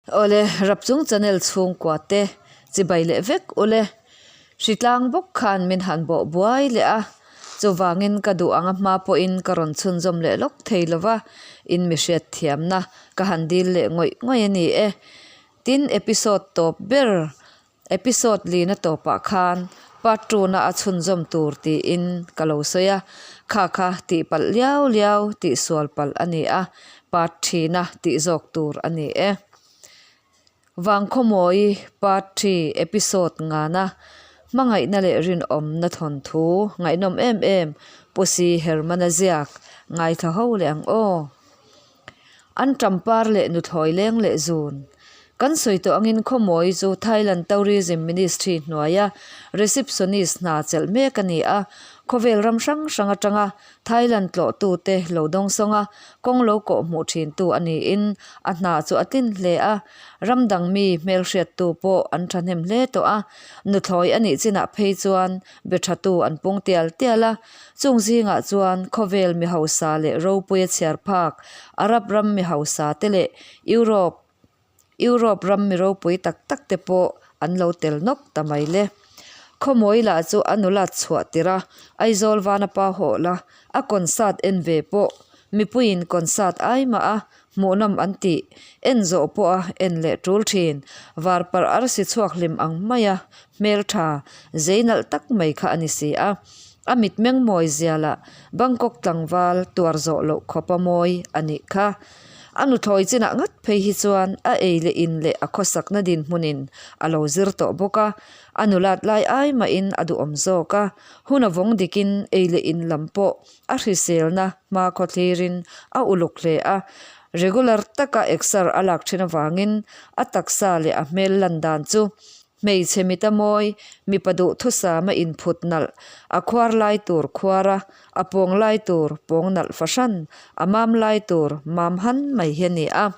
Awle, Rapchung channel chhungkua te chibai leh vek ule. Hritlang bawk khan min han bawh buai leh a, chuvangin ka duh anga hma pawhin ka rawn chhunzawm leh lawk thei lova, in mi hriat thiamna ka han dil leh ngawih ngawih a ni e. Tin, episode tawp ber Episode lina tawpah khan part two na a chhunzawm tur tiin ka lo sawi a, kha kha tih palh liau liau tih sual palh a ni a, part thina tih zawk tur a ni e. Vangkhawmawi part thi episode ngana hmangaihna leh rinawmna thawnthu ngaihnawm em em Pu Si Hermana ziak ngaithla ho leh ang aw. An ṭampar leh nuthlawi leng leh zun. Kan sawi tawh angin Khawmawi chu Thailand Tourism Ministry hnuaia receptionist hna chelh mek a ni a, khawvel ram hrang hrang atanga Thailand tlawhtute lo dawngsawng a, kawng lo kawh hmuh thintu a niin a hna chu a tlin hle a, ram dang mi hmelhriattu pawh an thahnem hle tawh a, nuthlawi a nih chinah phei chuan be thatu an pung tial tial a. Chung zingah chuan khawvel mi hausa leh ropuia chhiar phak Arab ram mi hausa te leh Europe Europe ram mi ropui tak tak te pawh an lo tel nawk ta mai le. Khawmawi lah chu a nulat chhuah tirh a, Aizawl Vanapa hawh la a concert en ve pawh mipuiin concert ai mah a hmuhnawm an tih en zawh pawh a en leh tul thin. Varparh arsi chhuak hlim ang maia hmeltha zei nalh tak mai kha a ni si a. A mitmeng mawi zia lah Bangkok tlangval tuar zawh loh khawpa mawi a nih kha. A nuthlawi chinah ngat phei hi chuan a ei leh in leh a khawsakna dinhmunin a lo zir tawh bawk a, a nulat lai ai mahin a duhawm zawk a, hun a vawng dikin ei leh in lam pawh a hriselna hma khawthlirin a uluk hle a, regular taka exer a lak thin avangin a taksa leh a hmel lan dan chu hmeichhe mita mawi, mipa duhthusama inphut nalh, a khuar lai tur khuar a, a pawng lai tur pawng nalh fahran, a mam lai tur mam han mai hi a ni a.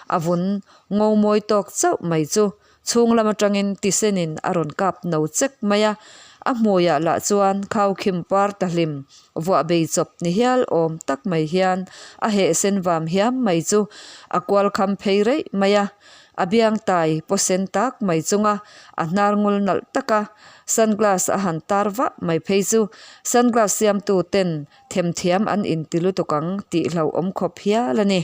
A vun ngo mawi tawk chauh mai chu Chhung lam atangin tisenin a rawn kap no chek mai a, a hmuiah lah chuan khaukhim par ta hlim vuah bei chawp ni hial awm tak mai hian a heh sen vam hiam mai chu a kual kham phei reih mai a, a biang tai paw sen tak mai chunga a hnar ngul nalh taka sunglass a han tar vah mai phei chu sunglass siamtu ten themthiam an inti lutuk ang tih hlauhawm khawp hial a ni.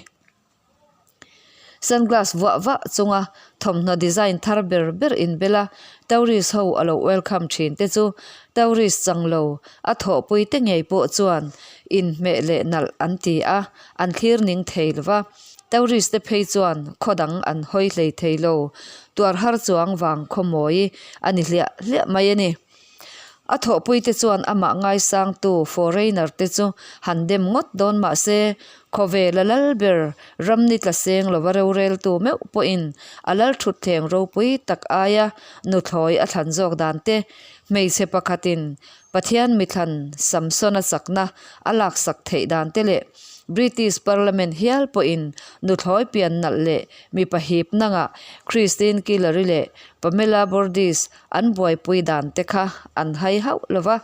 Sunglass vuah vah chunga thawmhnaw design thar ber ber inbel a, tourist ho a lo welcome thin te chu tourist chang lo a thawhpui te ngei pawh chuan inhmeh leh nalh an ti a, an thlir ning thei lo va. Tourist te phei chuan khaw dang an hawi hlei thei lo, tuar har chuang vang khawmawi a ni hliah hliah mai a ni. A thawhpuite chuan amah ngaisangtu foreigner te chu han dem ngawt dawn mah se, khawvela lal ber ramni tla seng lova roreltu meuh pawhin a lal thutthleng ropui tak aia nuthlawi a thlan zawk dan te, hmeichhe pakhatin Pathian mithlan Samsona chakna a laksak theih dan te leh British Parliament hial pawhin nuthlawi pian nalh leh mipa hip nangah Christine Killary leh Pamela Bordis An buaipui dan te kha an hai hauh lo va,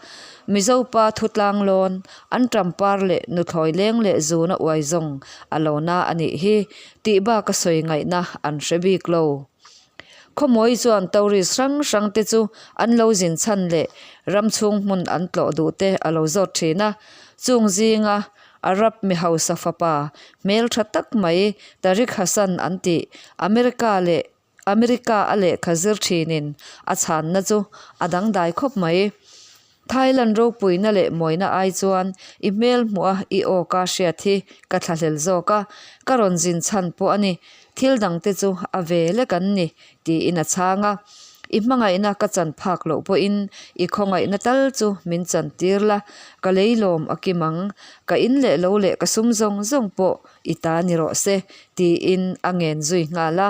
Mizo pa thutlang lawn, an ṭampar leh nuthlawi leng leh zuna uai zawng a lo na a nih hi tih bak a sawi ngaihna an hre bik lo. Khawmawi chuan tourist hrang hrang te chu an lo zin chhan leh ram chhung hmun an tlawh duh te a lo zawt thin a, chung zinga Arab mi hausa fapa hmeltha tak mai Tariq Hassan an tih America leh America a lehkha zir thinin a chhanna chu a dangdai khawp mai. Thailand ropuina leh mawina ai chuan i hmel hmuh a i aw ka hriat hi ka thlahlel zawk a, ka rawn zin chhan pawh a ni, thil dangte chu a ve lek an ni, tiin a chhang a. I hmangaihna ka chan phak loh pawhin i khawngaihna tal chu min chan tir la, ka leilawm a kim ang, ka in leh lo leh ka sum zawng zawng pawh i ta ni rawh se, tiin a ngen zui nghal a.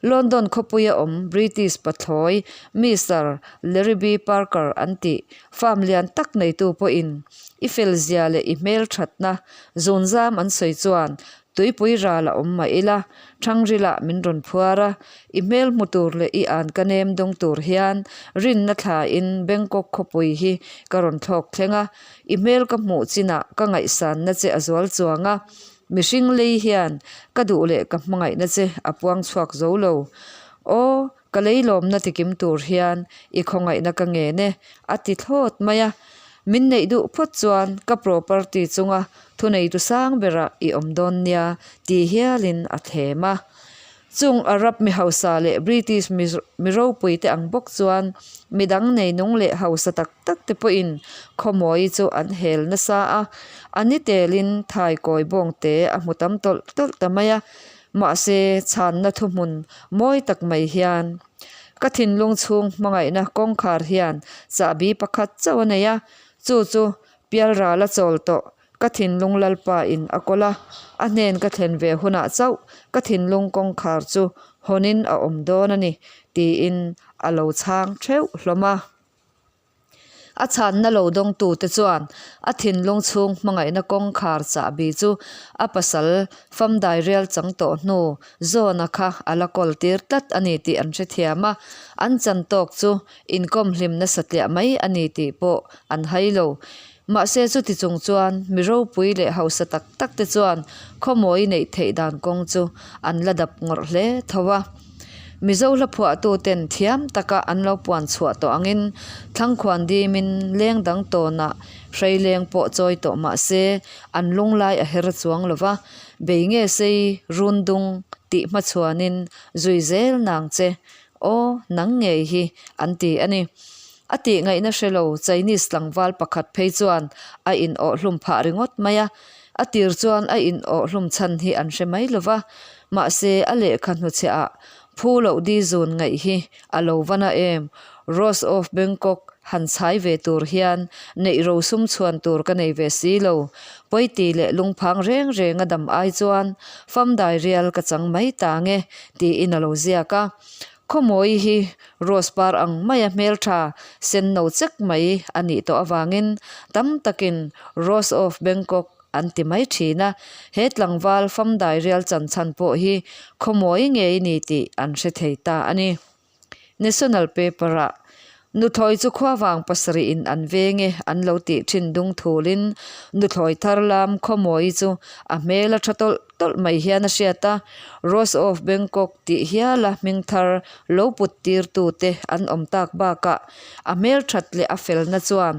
London khawpuia awm British pathlawi Mister Larrabee Parker an tih farm lian tak neitu pawhin i felzia leh i hmelthatna zunzam an sawi chuan tuipui ral a awm mah ila, Thangrilah min rawn phuar a, i hmel hmu tur leh i an ka nem dawng tur hian rinna thlain Bangkok khawpui hi ka rawn thlawk thleng a, i hmel ka hmuh chinah ka ngaihsanna che a zual chuang a. Mihring lei hian ka duh leh ka hmangaihna che a puang chhuak zo lo. Aw, ka lei lawmna tikim tur hian i khawngaihna ka ngen e, a ti thlawt mai a. Min neih duh phawt chuan ka property chunga thuneitu sang berah i awm dawn nia ti hialin a thlem a. Chung Arab mi hausa leh British mi ropui te ang bawk chuan midang nei nung leh hausa tak tak te pawhin khawmawi chu an hel nasa a, a ni telin thaikawi bawng te a hmu tam tawlh tawlh ta mai a, mahse chhanna thuhmun mawi tak mai hian ka thinlung chhung hmangaihna kawngkhar hian chahbi pakhat chauh a nei a, chu chu pialral a chawl tawh Ka thinlung Lalpa in a kawl a, a hnen ka thlen ve hunah chauh ka thinlung kawngkhar chu hawnin a awm dawn a ni, tiin a lo chhang theuh hlawm a. A chhanna lo dawngtute chuan a thinlung chhung hmangaihna kawngkhar chahbi chu a pasal famdai rial chang tawh hnu zawna kha a la kawl tir tlat a ni tih an hrethiam a, an chan tawk chu inkawm hlimna satliah mai a ni tih pawh an hai lo. Mahse chuti chung chuan mi ropui leh hausa tak tak te chuan khawmawi neih theih dan kawng chu an la dap ngawrh hle tho a. Mizo hla phuahtu ten thiam taka an lo puan chhuah tawh angin Thlangkhuan dimin leng dang tawnah hreileng pawh chawi tawh mahse an lunglai a her chuang lo va, bei nge sei run dung tih hmachhuanin zui zel nang che aw nang ngei hi an ti a ni. A tih ngaihna hre lo Chinese tlangval pakhat phei chuan a in awhhlum phah ringawt mai a, a tir chuan a in awhhlum chhan hi an hre mai lo va, mahse a lehkha hnuchhe ah phu loh di zun ngaih hi a lo va na em, Rose of Bangkok han chhai ve tur hian neih rosum chhuan tur ka nei ve si lo, pawiti leh lungphang reng reng a dam ai chuan famdai rial ka chang mai ta nge tiin a lo ziak a. Khawmawi hi rose par ang maia hmeltha sen no chek mai a nih tawh avangin tam takin Rose of Bangkok an ti mai thin a, he tlangval famdai rial chan chhan pawh hi khawmawi ngei ni tih an hre thei ta a ni. National paper-ah Nuthlawi chu khuavang pasarih in an veng e an lo tih thin dung thulin nuthlawi thar lam khawmawi chu a hmel a tha tawlh tawlh mai hian a hriat a, Rose of Bangkok tih hiala hming thar lo put tir tute an awm tak bakah a hmel that leh a felna chuan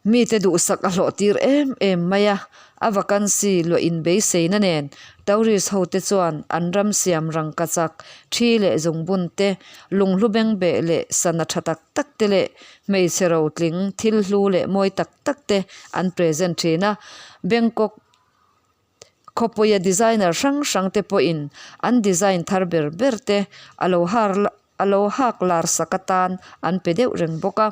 Mite duhsak a hlawh tir em em mai a, a vacancy luah in beiseina nen tourist ho te chuan an ram siam rangkachak, thi leh zungbun te, lunghlu bengbeh leh sana tha tak tak te leh hmeichhe rotling thil hlu leh mawi tak tak te an present thin a, Bangkok Khawpuia designer hrang hrang te pawhin an design thar ber ber te a lo har a lo hak lar sak atan an pe deuh reng bawk a.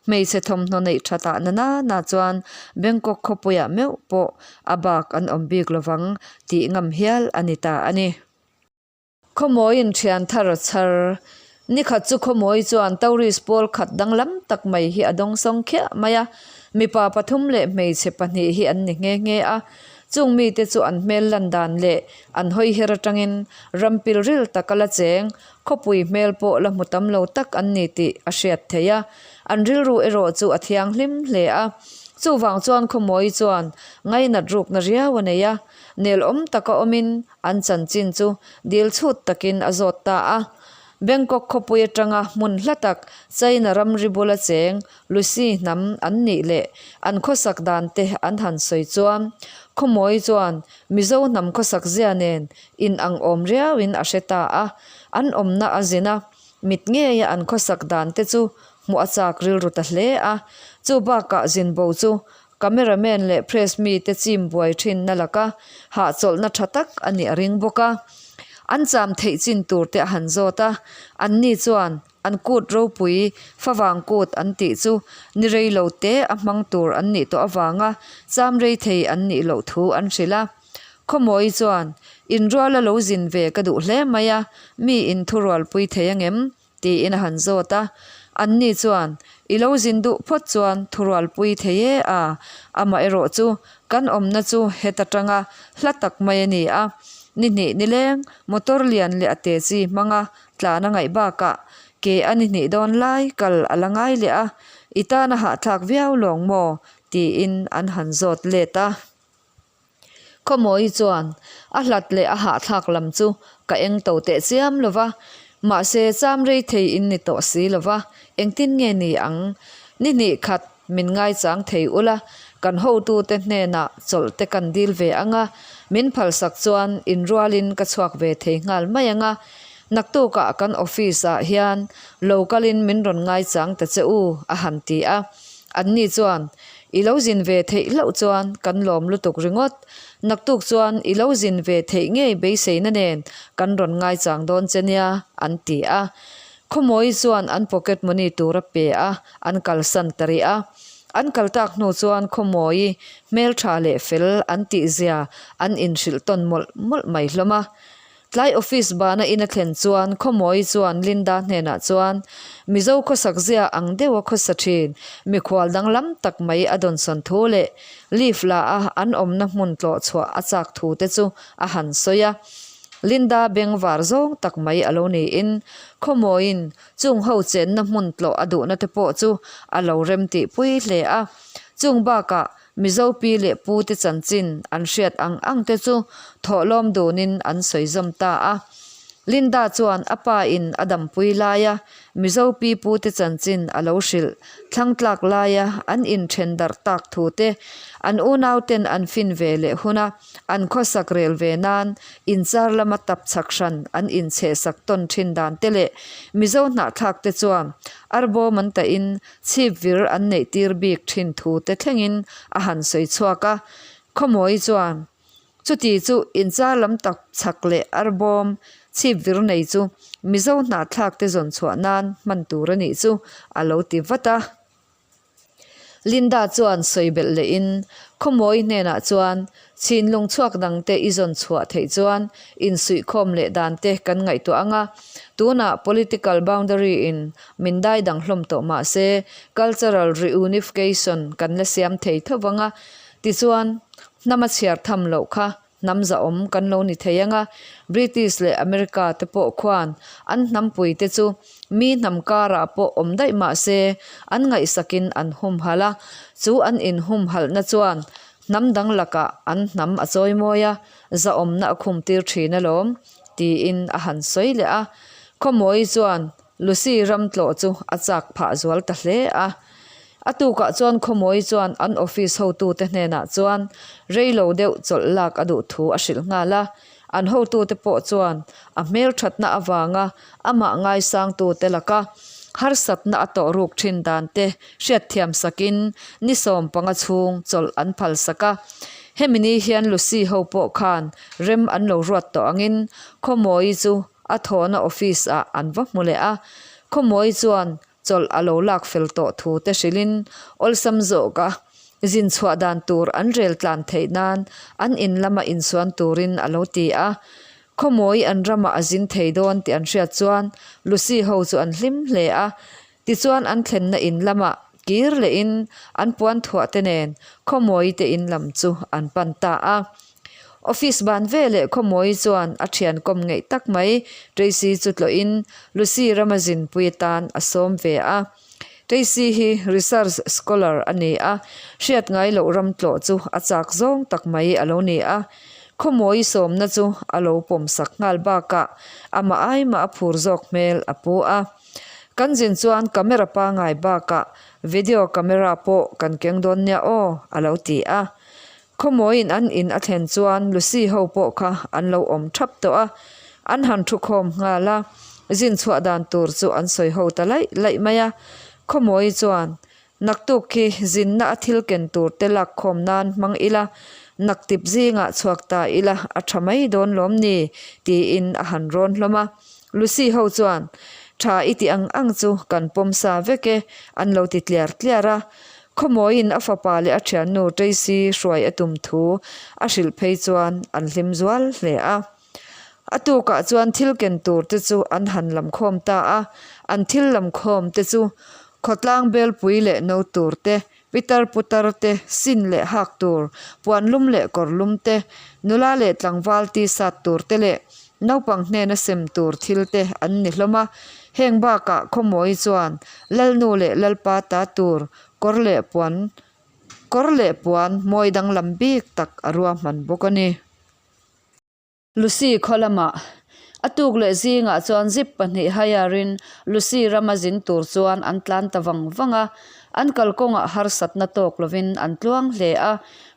Hmeichhe thawmhnaw neih tha tah na nana chuan Bangkok khawpuiah meuh pawh a bak an awm bik lovang tih ngam hial a ni ta a ni. Khawmawiin thian thar a chhar. Nikhat chu Khawmawi chuan tourist pawl khat danglam tak mai hi a dawngsawng khiah mai a. Mipa pathum leh hmeichhe pahnih hi an ni nghe nghe a. Chung mite chu an hmel lan dan leh an hawi her atangin ram pilril taka la cheng, khawpui hmel pawh la hmu tam lo tak an ni tih a hriat theih a. An rilru erawh chu a thianghlim hle a. Chuvang chuan Khawmawi chuan ngainat rukna riau a nei a. Nelawm taka awmin An chanchin chu dil chhut takin a zawt ta a. Bangkok khawpui atanga hmun hla tak China ramri bula cheng Lucy hnam an nih leh an khawsak dan te an han sawi chuan Khawmawi chuan Mizo hnam khawsak zia nen in ang awm riauin a hre ta a. An awmna a zin a, mit ngeia an khawsak dan te chu hmuh a chak rilru ta hle a. Chu bakah zinbo chu Cameraman leh press mite chim buai thinna laka hahchawlhna tha tak a nih a ring bawk a. An cham theih chin tur te a han zawt a, anni chuan an kut ropui favang kut an tih chu ni rei lo te a hmang tur an nih tawh avanga cham rei thei an nih loh thu an hrilh a. Khawmawi chuan, Inruala lo zin ve ka duh hle mai a, mi inthurualpui thei angem? Tiin a han zawt a. Anni chuan, I lo zin duh phawt chuan thurualpui thei e a, amaherawh chu kan awmna chu heta tanga hla tak mai a ni a. Ni hnih nileng motor lian leh a te chi hmanga tlan a ngaih bakah ke a ni hnih dawn lai kal a la ngai leh a, i tan a hahthlak viau lawng maw? tiin an han zawt let a. Khawmawi chuan a hlat leh a hahthlak lam chu ka eng to teh chiam lo va, mahse cham rei thei in ni tawh si lo va, engtin nge ni ang? Ni hnih khat min ngaichang thei ula, kan hotute hnenah chawlh te kan dil ve ang a, min phalsak chuan inrualin ka chhuak ve thei nghal mai ang a, naktukah kan office ah hian lo kalin min rawn ngaichang ta che u, a han ti a. Anni chuan, I lo zin ve theih hlauh chuan kan lawm lutuk ringawt. Naktuk chuan i lo zin ve theih ngei beiseina nen kan rawn ngaichang dawn che nia, an ti a. Khawmawi chuan an pocket money tur a pe a, an kalsan ta rih a. An kal tak hnu chuan Khawmawi hmeltha leh fel an tihzia an inhrilh tawn mawlh mawlh mai hlawm a. Tlai office bana in a thlen chuan Khawmawi chuan Linda hnenah chuan Mizo khawsak zia ang deuha khawsa thin mikhual danglam tak mai a dawnsawn thu leh leave la a an awmna hmun tlawh chhuah a chak thu te chu a han sawi a. Linda beng var zawng tak mai a lo niin Khawmawiin chung ho chenna hmun tlawh a duhna te pawh chu a lo remtihpui hle a. Chung bakah Mizo pi leh pu te chanchin an hriat ang ang te chu thawhlawm dunin an sawi zawm ta a. Linda chuan a pa in a dampui laia Mizo pi pu te chanchin a lo hrilh thlang tlak laia an inthen darh tak thu te, an unau ten an fin ve leh huna an khawsak rel ve nan inchar lama tap chhak hran an inchhehsak tawn thin dan te leh Mizo hnahthlak te chuan arbawm an tahin Chhip vir an neih tir bik thin thu te thlengin a han sawi chhuak a. Khawmawi chuan, Chuti chu inchar lam tak chhak leh arbawm chhip vir nei chu Mizo hnahthlak te zawn chhuah nan hman tur a nih chu a lo ti vat a. Linda chuan sawi belh lehin Khawmawi hnenah chuan, Chhinlung chhuak dangte i zawn chhuah theih chuan insuihkhawm leh dan te kan ngaihtuah ang a, tunah political boundary in min dai dang hlawm tawh mah se cultural reunification kan la siam thei tho vang a, tichuan hnam a chhiar tham loh kha hnam zahawm kan lo ni thei ang a, British leh America te pawh khuan an hnampui te chu mi hnam karah pawh awm daih mah se an ngaihsakin an humhalh a, chu an inhumhalhna chuan hnam dang lakah an hnam a chawi mawi a, zahawmna a khum tir thin alawm, tiin a han sawi leh a. Khawmawi chuan Lucy ram tlawh chu a chak phah zual ta hle a. A tukah chuan Khawmawi chuan an office hotute hnenah chuan rei lo deuh chawlh lak a duh thu a hrilh nghal a. An hotute pawh chuan a hmelthatna avanga amah ngaisangtute laka harsatna a tawh ruk thin dan te hriatthiam sakin ni 15 chhung chawlh an phal sak a. Hemi ni hian Lucy ho pawh khan rem an lo ruat tawh angin Khawmawi chu A thawhna office ah an va hmu leh a, Khawmawi chuan chawlh a lo lak fel tawh thu te hrilhin awlsam zawk a, zin chhuah dan tur an rel tlan theih nan an in lama insuan turin a lo ti a. Khawmawi an ramah a zin thei dawn tih an hriat chuan Lucy ho chu an hlim hle a, tichuan an thlenna in lamah kir lehin an puan thuah te nen Khawmawi te in lam chu an pan ta a. Office ban veleh Khawmawi chuan a thian kawm ngeih tak mai Tracy chu tlawhin Lucy rama zinpui atan a sawm ve a. Tracy hi research scholar a ni a, hriat ngai loh ram tlawh chu a chak zawng tak mai a lo ni a. Khawmawi sawmna chu a lo pawmsak nghal bakah amah aimah a phur zawk hmel a pu a. Kan zin chuan camera pangai bakah video camera pawh kan keng dawn nia aw a lo ti a. Khawmawiin an in a thlen chuan Lucy ho pawh kha an lo awm thap tawh a, an han thu khawm nghal a, zin chhuah dan tur chu an sawi ho ta laih laih mai a. Khawmawi chuan, Naktuk khi zinna a thil ken tur te lak khawm nan hmang ila, naktip zingah chhuak ta ila a tha mai dawn lawm ni? tiin a han rawn hlawm a. Lucy ho chuan, Tha i ti ang ang chu kan pawm sa vek e, an lo ti tliar tliar a. Khawmawiin a fapa leh a thiannu Tracy hruai a tum thu a hrilh phei chuan an hlim zual hle a. A tukah chuan thil ken tur te chu an han lam khawm ta a, an thil lam khawm te chu khawtlang belpui leh no tur te, pitar putar te, sin leh hak tur, puan lum leh kawr lum te, nula leh tlangval tisat tur te leh Naupang hnena sem tur thil te an ni hlawm a, heng bakah Khawmawi chuan Lalnu leh Lalpa ta tur kawr leh puan Kawr leh puan mawi danglam bik tak a ruahman bawk a ni. Lucy khaw lamah a tuk leh zingah chuan zip pahnih hire-in Lucy rama zin tur chuan an tlan ta vang vang a. An kalkawngah harsatna tawk lovin an tluang hle a.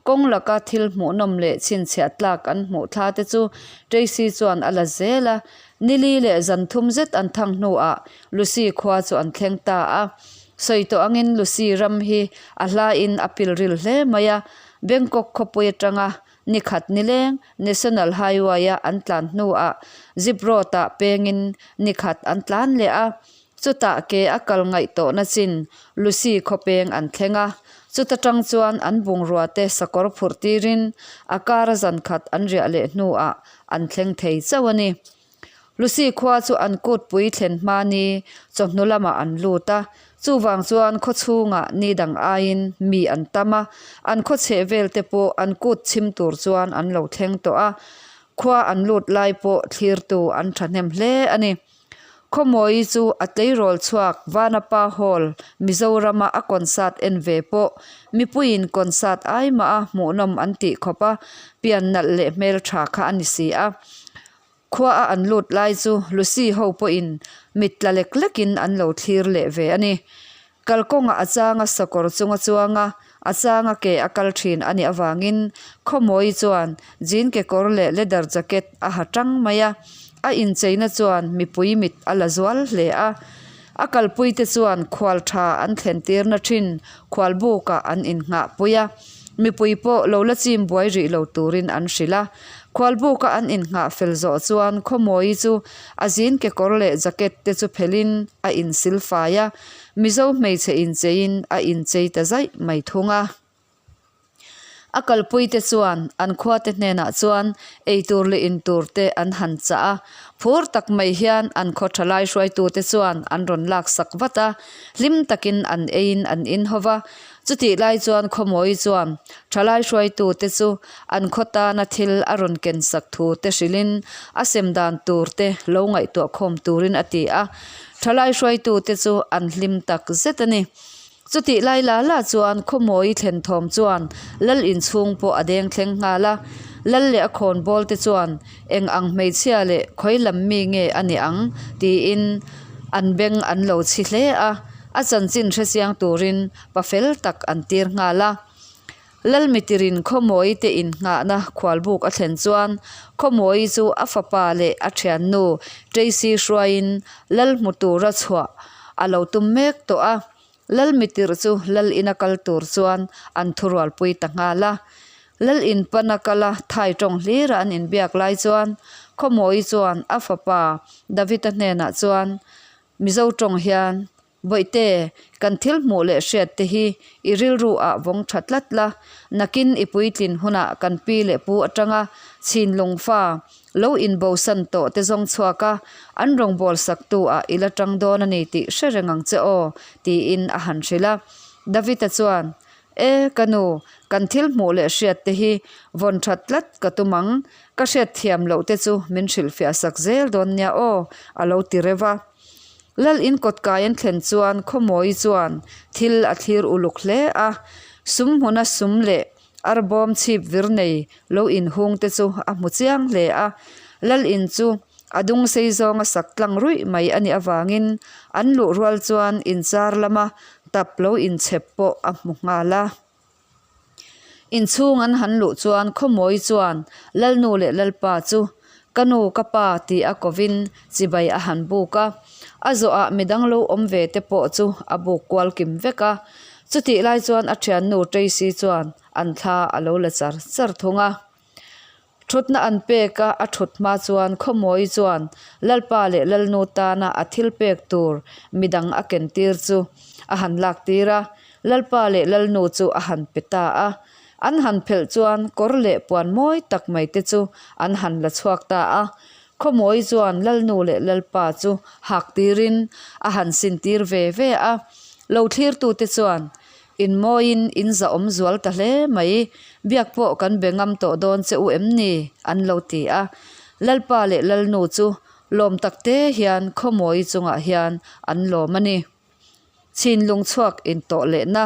Kawng laka thil hmuhnawm leh chhinchhiah tlak an hmuh thla te chu Tracy chuan a la zel a. Nili leh zan thum zet an thang hnuah Lucy khua chu an thleng ta a. Sawi tawh angin Lucy ram hi a hlain a pilril hle mai a. Bangkok khawpui atanga Ni khat nileng National Highway-a an tlan hnuah Zip Road-ah pengin ni khat an tlan leh a, chutah ke a kal ngaihtawhna chin Lucy khawpeng an thleng a, chuta tang chuan an bungrua te sakawr phurh tirin a kara zan khat an riah leh hnuah an thleng thei chauh a ni. Lucy khua chu an kutpui thlen hma ni chawhnu lamah an lut a, chuvang chuan khaw chhungah ni dang aiin mi an tam a, an khaw chheh vel te pawh an kut chhim tur chuan an lo thleng tawh a, khua an lut lai pawh thlirtu an thahnem hle a ni. Khawmawi chu a tleirawl chhuak Vanapa Hall Mizorama a concert en ve pawh mipuiin concert ai mah a hmuhnawm an tih khawp a, pian nalh leh hmeltha kha a ni si a. Khua a an lut lai chu Lucy ho pawhin mit tla lek lekin an lo thlir leh ve a ni. Kalkawngah a changa sakawr chunga chuanga a changa ke a kal thin a nih avangin Khawmawi chuan jean kekawr leh leather jacket a ha tang mai a, a incheina chuan mipui mit a la zual hle a. A kalpuite chuan khual tha an thlen tirna thin khualbukah an innghahpui a, mipui pawh lo la chim buai rih lo turin an hrilh a. Khualbuka an innghah fel zawh chuan Khawmawi chu a zin kekawr leh jacket te chu phelhin a insil fai a, Mizo hmeichhe incheiin a inchei ta zaih mai thung a. A kalpuite chuan an khuate hnenah chuan eitur leh intur te an han chah a, phur tak mai hian an khaw thalai hruaitute chuan an rawn laksak vat a, hlim takin an eiin an in ho va. Chutih lai chuan Khawmawi chuan thalai hruaitute chu an khaw tana thil a rawn kensak thu te hrilhin a sem dan tur te lo ngaihtuah khawm turin a ti a, thalai hruaitute chu an hlim tak zet a ni. Chutih lai la la chuan Khawmawi thlen thawm chuan Lal inchhung pawh a deng thleng nghal a, Lal leh a khawnbawl te chuan eng ang hmeichhia leh khawi lam mi nge a ni ang tiin an beng an lo chhi hle a, a chanchin hrechiang turin pa fel tak an tir nghal a. Lalmitirin Khawmawi te innghahna khualbuk a thlen chuan Khawmawi chu a fapa leh a thiannu Tracy hruaiin Lal hmu tura chhuah a lo tum mek tawh a. Lalmitir chu Lal ina kal tur chuan an thurualpui ta nghal a. Lal in pana kala thai tawng hlira an inbiak lai chuan Khawmawi chuan a fapa David-a hnenah chuan Mizo tawng hian Bawihte, kan thil hmuh leh hriat te hi i rilru ah vawng tha tlat la, nakin i puitlin hunah kan pi leh pu atanga chhinlung fa lo inbosan tawh te zawng chhuak a, an rawngbâwl saktu ah i la tang dawn a ni tih hre reng ang che aw, tiin a han hrilh a. David-a chuan, E, ka nu, kan thil hmuh leh hriat te hi vawn that tlat ka tum ang, ka hriat thiam loh te chu min hrilhfiah sak zel dawn nia aw, a lo ti reuh a. Lal in kawtkai an thlen chuan Khawmawi chuan thil a thlir uluk hle a, sum hmuna sum leh arbawm chhip vir nei lo inhung te chu a hmu chiang hle a. Lal in chu a dung sei zawnga sak tlang ruih mai a nih avangin an luh rual chuan inchar lama tap lo inchhep pawh a hmu nghal a. Inchhung an han luh chuan Khawmawi chuan Lalnu leh Lalpa chu Ka nu ka pa tih a kovin chibai a han buk a, a zawhah midang lo awm ve te pawh chu a buk kual kim vek a. Chutih lai chuan a thiannu Tracy chuan an thla a lo la char char thung a. Thutna an pek a, a thut hma chuan Khawmawi chuan Lalpa leh Lalnu tana a thil pek tur midang a ken tir chu a han lak tir a, Lalpa leh Lalnu chu a han pe ta a. An han phelh chuan kawr leh puan mawi tak mai te chu an han la chhuak ta a. Khawmawi chuan Lalnu leh Lalpa chu hak tirin a han sin tir ve ve a. Lo thlirtute chuan Inmawiin in zahawm zual ta hle mai, biak pawh kan be ngam tawh dawn che u em ni? an lo ti a. Lalpa leh Lalnu chu lawm tak te hian Khawmawi chungah hian an lawm a ni. Chhinlung chhuak intawh lehna.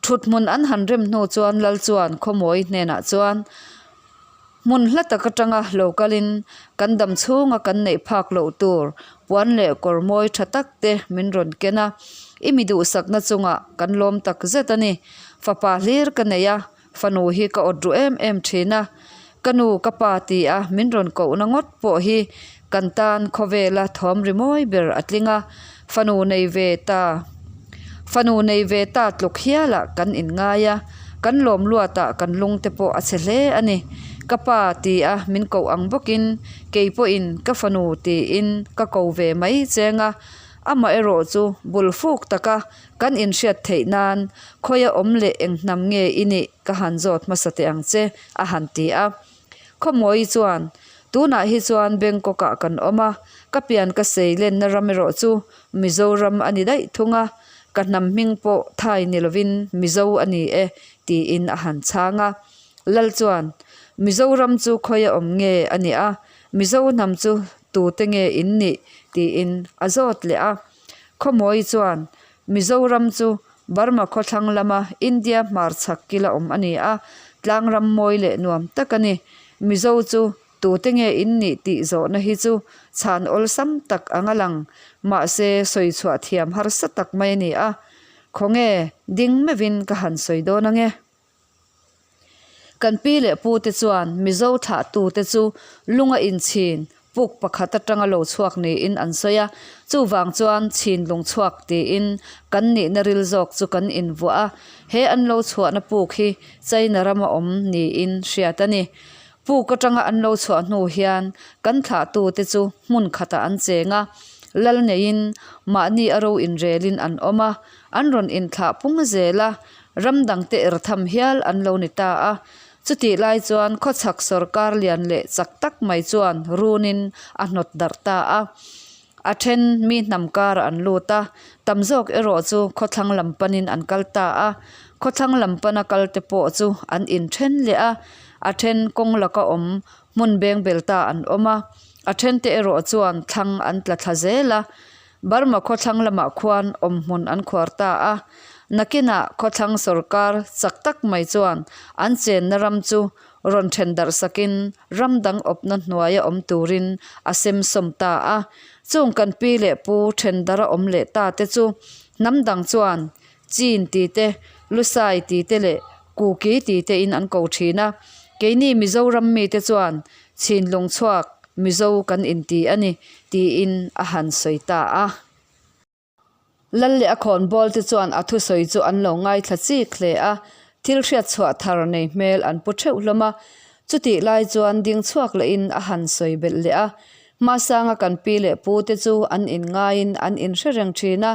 Thuthmun an han rem hnu chuan Lal chuan Khawmawi hnenah chuan, Hmun hla tak atanga lo kalin kan dam chhunga kan neih phak loh tur puan leh kawr mawi tha tak te min rawn ken a, i mi duhsakna chungah kan lawm tak zet a ni. Fapa hlir ka nei a, fanu hi ka awt ru em em thin a, ka nu ka pa ti a min rawn kohna ngawt pawh hi kan tan khawvela thawm ri mawi ber a tling a, fanu nei ve ta fanu nei ve ta tluk hialah kan inngai a, kan lawm luatah kan lung te pawh a chhe hle a ni. Ka pa ti a min koh ang bawkin kei pawhin ka fanu tiin ka ko ve mai cheng a, amaherawh chu bul fuk taka Kan inhriat theih nan khawia awm leh eng hnam nge i nih ka han zawt hmasa teh ang che, a han ti a. Khawmawi chuan, Tunah hi chuan Bangkok-ah kan awm a, ka pian ka sei lenna ram erawh chu Mizoram a ni daih thung a, ka hnam hming pawh Thai ni lovin Mizo a ni e, tiin a han chhang a. Lal chuan, Mizoram chu khawia awm nge a nih a, Mizo hnam chu tute nge in nih? tiin a zawt leh a. Khawmawi chuan Mizoram chu Burma khawthlang lama India hmarchhak kila awm a ni a, tlangram mawi leh nuam tak a ni. Mizo chu tute nge in nih tih zawhna hi chu chhan awlsam tak ang a lang, mahse sawi chhuah thiam harsa tak mai a ni a. Khawnge ding meuhin ka han sawi dawn ange. Kan pi leh pute chuan Mizo thlahtute chu lunga inchhin puk pakhat atanga lo chhuak niin an sawi a, chuvang chuan chhin lung chhuak tiin kan nihna ril zawk chu kan invuah a, he an lo chhuahna puk hi China rama awm niin hriat a ni. Puk atanga an lo chhuah hnu hian kan thlahtute chu hmun khatah an cheng a, lal neiin mahni a ro inrelin an awm a, an rawn inthlah pung zel a, Ram dangte er tham hial an lo ni ta a. Chutih lai chuan khawchhak sawrkar lian leh chak tak mai chuan runin a hnawt darh ta a. A then mi hnam karah an lut a, tam zawk erawh chu khawthlang lam panin an kal ta a. Khawthlang lam pana kalte pawh chu an inthen leh a, a then kawng laka awm hmun beng bel ta an awm a, a thente erawh chuan thlang an tla thla zel a. Burma khawthlang lamah khuan awmhmun an khuar ta a, nakinah khawthlang sawrkar chak tak mai chuan an chenna ram chu rawn then darh sakin ram dang awpna hnuaia awm turin a semsawm ta a. Chung kan pi leh pu then darh a awm leh ta te chu hnam dang chuan Chin ti te, Lusai ti te leh Kuki ti tein an ko thin a. Keini Mizoram mite chuan Chhinlung chhuak Mizo kan inti a ni, tiin a han sawi ta a. Lal leh a khawnbawl te chuan a thusawi chu an lo ngaithla chik hle a, thil hriat chhuah thar nei hmel an pu theuh hlawm a. Chutih lai chuan ding chhuak lehin a han sawi belh leh a. Hmasanga kan pi leh pu te chu an inngaiin an inhre reng thin a,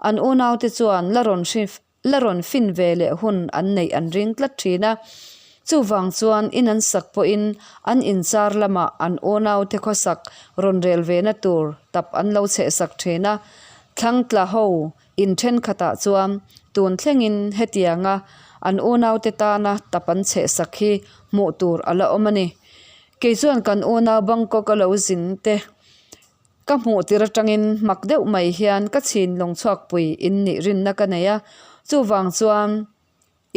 an unaute chuan la rawn hri la rawn fin ve leh hun an neih an ring tlat thin a. Chuvang chuan in an sak pawhin an inchar lamah an unaute khawsak rawn rel ve na tur tap an lo chhehsak thin a. Thlangtla ho in thenkhatah chuan tun thlengin hetianga an unaute tana tap an chhehsak hi hmuh tur a la awm a ni. Kei chuan kan unau Bangkok a lo zin te Ka hmuh tir atangin mak deuh mai hian ka chhin lawng chhuakpui in nih rinna ka nei a, chuvang chuan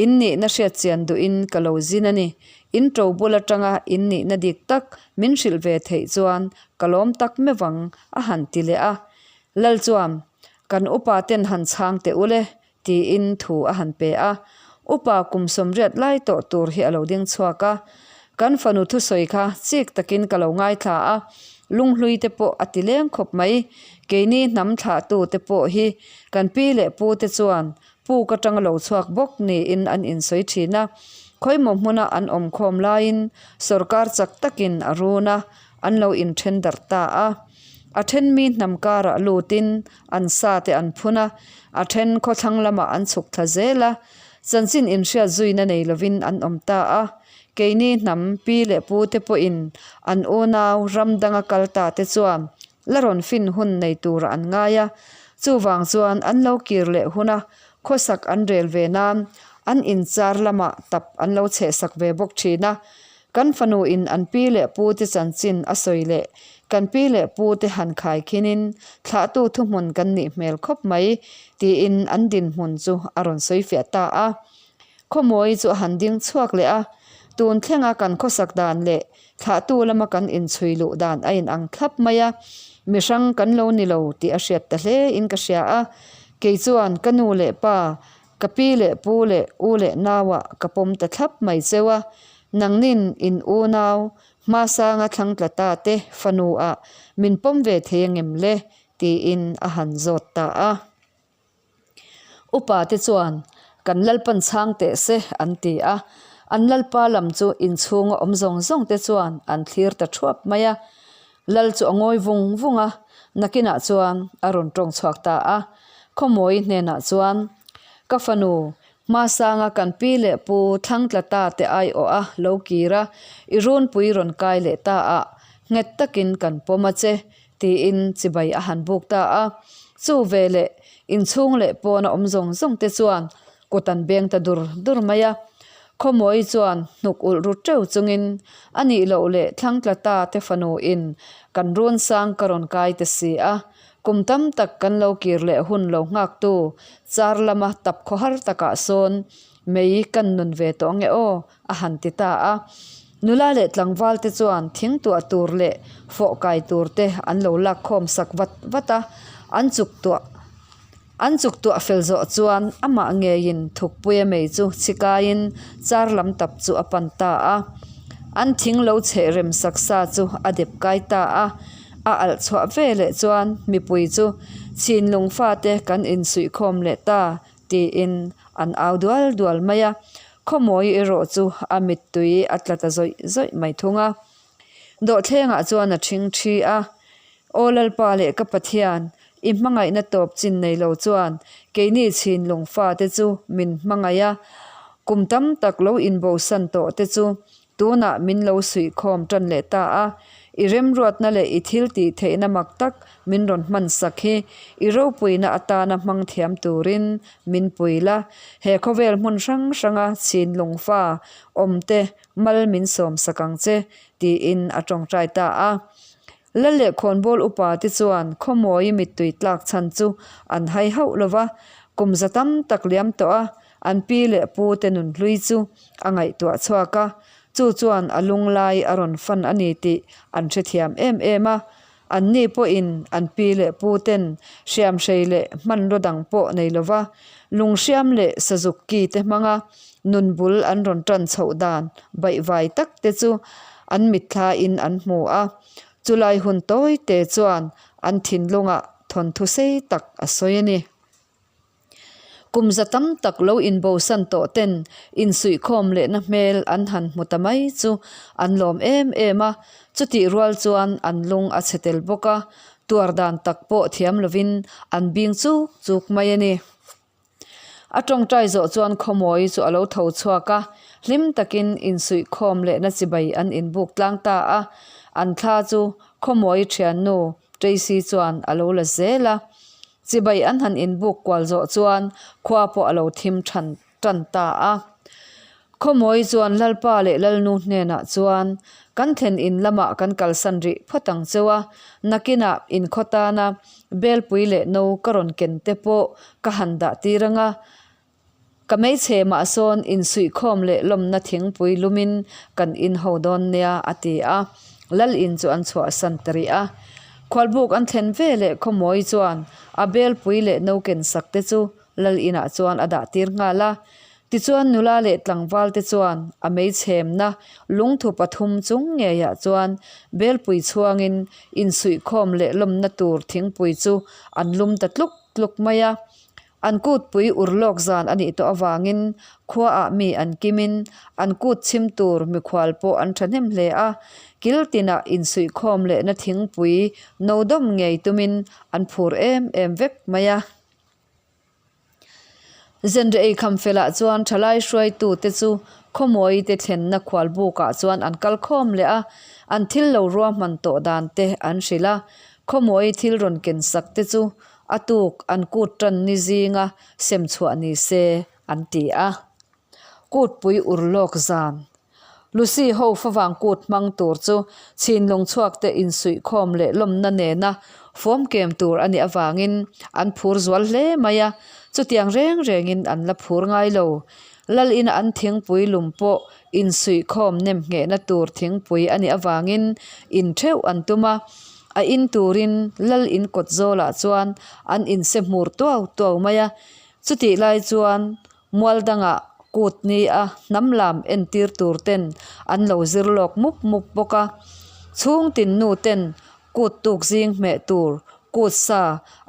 in nihna hriat chian duhin ka lo zin a ni. In to bul atanga in nihna dik tak min hrilh ve theih chuan ka lawm tak meuh ang, a han ti leh a. Lal chuan, Kan upa ten han chhang teh ule, tiin thu a han pe a. Upa kum sawmriat lai tawh tur hi a lo ding chhuak a. Kan fanu thusawi kha chik takin ka lo ngaithla a, lunghlui te pawh a ti leng khawp mai. Keini hnam thlahtu te pawh hi kan pi leh pu te chuan puk atanga lo chhuak bawk niin an insawi thin a. Khawimaw hmuna an awm khawm laiin sawrkar chak takin a run a, an lo inthen darh ta a. A then mi hnam karah lutin an sa te an phun a, a then khawthlang lamah an chhuk thla zel a, chanchin inhriat zuina nei lovin an awm ta a. Keini hnam pi leh pu te pawhin an unau ram danga kal ta te chuan la rawn fin hun nei turah an ngai a, chuvang chuan an lo kir leh huna khawsak an rel ve nan an inchar lamah tap an lo chhehsak ve bawk thin a. Kan fanu in an pi leh pu te chanchin a sawi leh. Kan pi leh pu te han khai khinin thlahtu thuhmun kan nih hmel khawp mai, tiin an dinhmun chu a rawn sawi fiah ta a. Khawmawi chu a han ding chhuak leh a, tun thlenga kan khawsak dan leh thlahtu lama kan inchhui luh dan a inang thlap mai a, mi hrang kan lo ni lo tih a hriat ta hle in ka hria a. Kei chuan ka nu leh pa, ka pi leh pu leh u leh nauah ka pawm ta thlap mai cheu a, nangnin in unau hmasanga thlang tla ta te fanu ah min pawm ve thei angem le? tiin a han zawt ta a. Upa te chuan, Kan Lalpan chhang teh se, an ti a. An Lalpa lam chu inchhunga awm zawng zawng te chuan an thlir ta thuap mai a. Lal chu a ngawi vung vung a, nakinah chuan a rawn tawng chhuak ta a. Khawmawi hnenah chuan, Ka fanu, hmasanga kan pi leh pu Thlangtla ta te aiawh a lo kir a, i runpui rawn kai leh ta a, nghet takin kan pawm a che, Tiin chibai a han buk ta a. Chu veleh inchhung leh pawna awm zawng zawng te chuan kut an beng ta dur dur mai a. Khawmawi chuan hnuk ulh ru teuh chungin a nih loh leh thlangtla ta te fanu in kan run sang ka rawn kai ta si a. Kum tam tak kan lo kir leh hun lo nghak tu char lama tap khawhar takah sawn mei kan nun ve tawh nge aw a han ti ta a. Nula leh tlangval te chuan thing tuah tur leh fawh kai tur te an lo lak khawm sak vat vat a, an chuk tuah an chuk tuah fel zawh chuan amah ngeiin thukpuia mei chu chhikaiin char lam tap chu a pan ta a. An thing lo chheh rem sak sa chu a dep kai ta a, a alh chhuah ve leh chuan mipui chu chhinlung fate kan insuihkhawm leh ta tiin an au dual dual mai a, khawmawi erawh chu a mittui a tla ta zawih zawih mai thung a. Dawhthlengah chuan a ṭhing ṭhi a, Aw Lalpa leh ka Pathian, i hmangaihna tawp chin nei lo chuan keini chhinlung fate chu min hmangaih a, kum tam tak lo inbosan tawh te chu Tunah min lo suihkhawm tan leh ta a, i remruatna leh i thil tih theihna mak tak min rawn hman sak hi i ropuina atana hmang thiam turin min pui la, he khawvel hmun hrang hranga chhinlung fa awmte mal min sawm sak ang che, tiin a tawngtai ta a. Lal leh khawnbawl upa te chuan khawmawi mittui tlak chhan chu an hai hauh lo va, kum za tam tak liam tawh a, an pi leh pu te nunhlui chu a ngaihtuah chhuak a, chu chuan a lunglai a rawn fan a ni tih an hrethiam em em a. Anni pawhin an pi leh pu ten hriamhrei leh hmanraw dang pawh nei lo va, lunghriam leh sazuk ki te hmanga nun bul an rawn tan chhoh dan baihvai tak te chu an mitthlain an hmu a. Chulai hun tawi te chuan an thinlungah thawnthu sei tak a sawi a ni. Kum za tam tak lo inbosan tawh ten insuihkhawm lehna hmel an han hmu ta mai chu an lawm em em a, chutih rual chuan an lung a chhe tel bawk a, tuar dan tak pawh thiam lovin an bing chuk chuk mai a ni. A tawngtai zawh chuan khawmawi chu a lo tho chhuak a, hlim takin insuihkhawm lehna chibai an inbuk tlang ta a, an thla chu khawmawi thiannu Tracy chuan a lo la zel a. Chibai an han inbuk kual zawh chuan khua pawh a lo thim than tan ta a. Khawmawi chuan Lalpa leh Lalnu hnenah chuan, Kan thlen in lamah kan kalsan rih phawt ang cheu a, nakinah inkhaw tana Belpui leh no ka rawn ken te pawh ka han dah tir ang a, ka hmeichhe mah sawn insuihkhawm leh lawmna thingpui lumin kan in ho dawn nia a ti a, Lal in chu an chhuahsan ta rih a. Khualbuk an thlen ve leh Khawmawi chuan a belpui leh no ken sak te chu Lal inah chuan a dah tir nghal a. Tichuan nula leh tlangval te chuan a meichhemna lungthu pathum chung ngeiah chuan belpui chhuangin insuihkhawm leh lawmna tur thingpui chu an lum ta tluk tluk mai a. An kutpui ur lawk zan a nih tawh avangin khuaah mi an kimin an kut chhim tur mikhual pawh an thahnem hle a. Kil tinah insuihkhawm lehna thingpui no dawm ngei tumin an phur em em vek mai a. Zenre eikham felah chuan thalai hruaitute chu khawmawi te thlenna khualbukah chuan an kal khawm leh a, an thil lo ruahman tawh dan te an hrilh a, khawmawi thil rawn ken sak te chu a tuk an kut tan ni zinga sem chhuah ni se an ti a. Kutpui ur lawk zan. Lucy ho favang kut hmang tur chu chhinlung chhuak te insuihkhawm leh lawmna nena fawmkem tur a nih avangin an phur zual hle mai a, chutiang reng rengin an la phur ngai lo. Lal ina an thingpui lum pawh insuihkhawm nem nghehna tur thingpui a nih avangin in theuh an tum a, a in turin lal in kawt zawlah chuan an inse hmur tuau tuau mai a, chutih lai chuan Mual dangah kut ni a hnam lam entir tur ten an lo zir lawk mup mup bawk a. Chhung tin nu ten kut tuk zing hmeh tur kut sa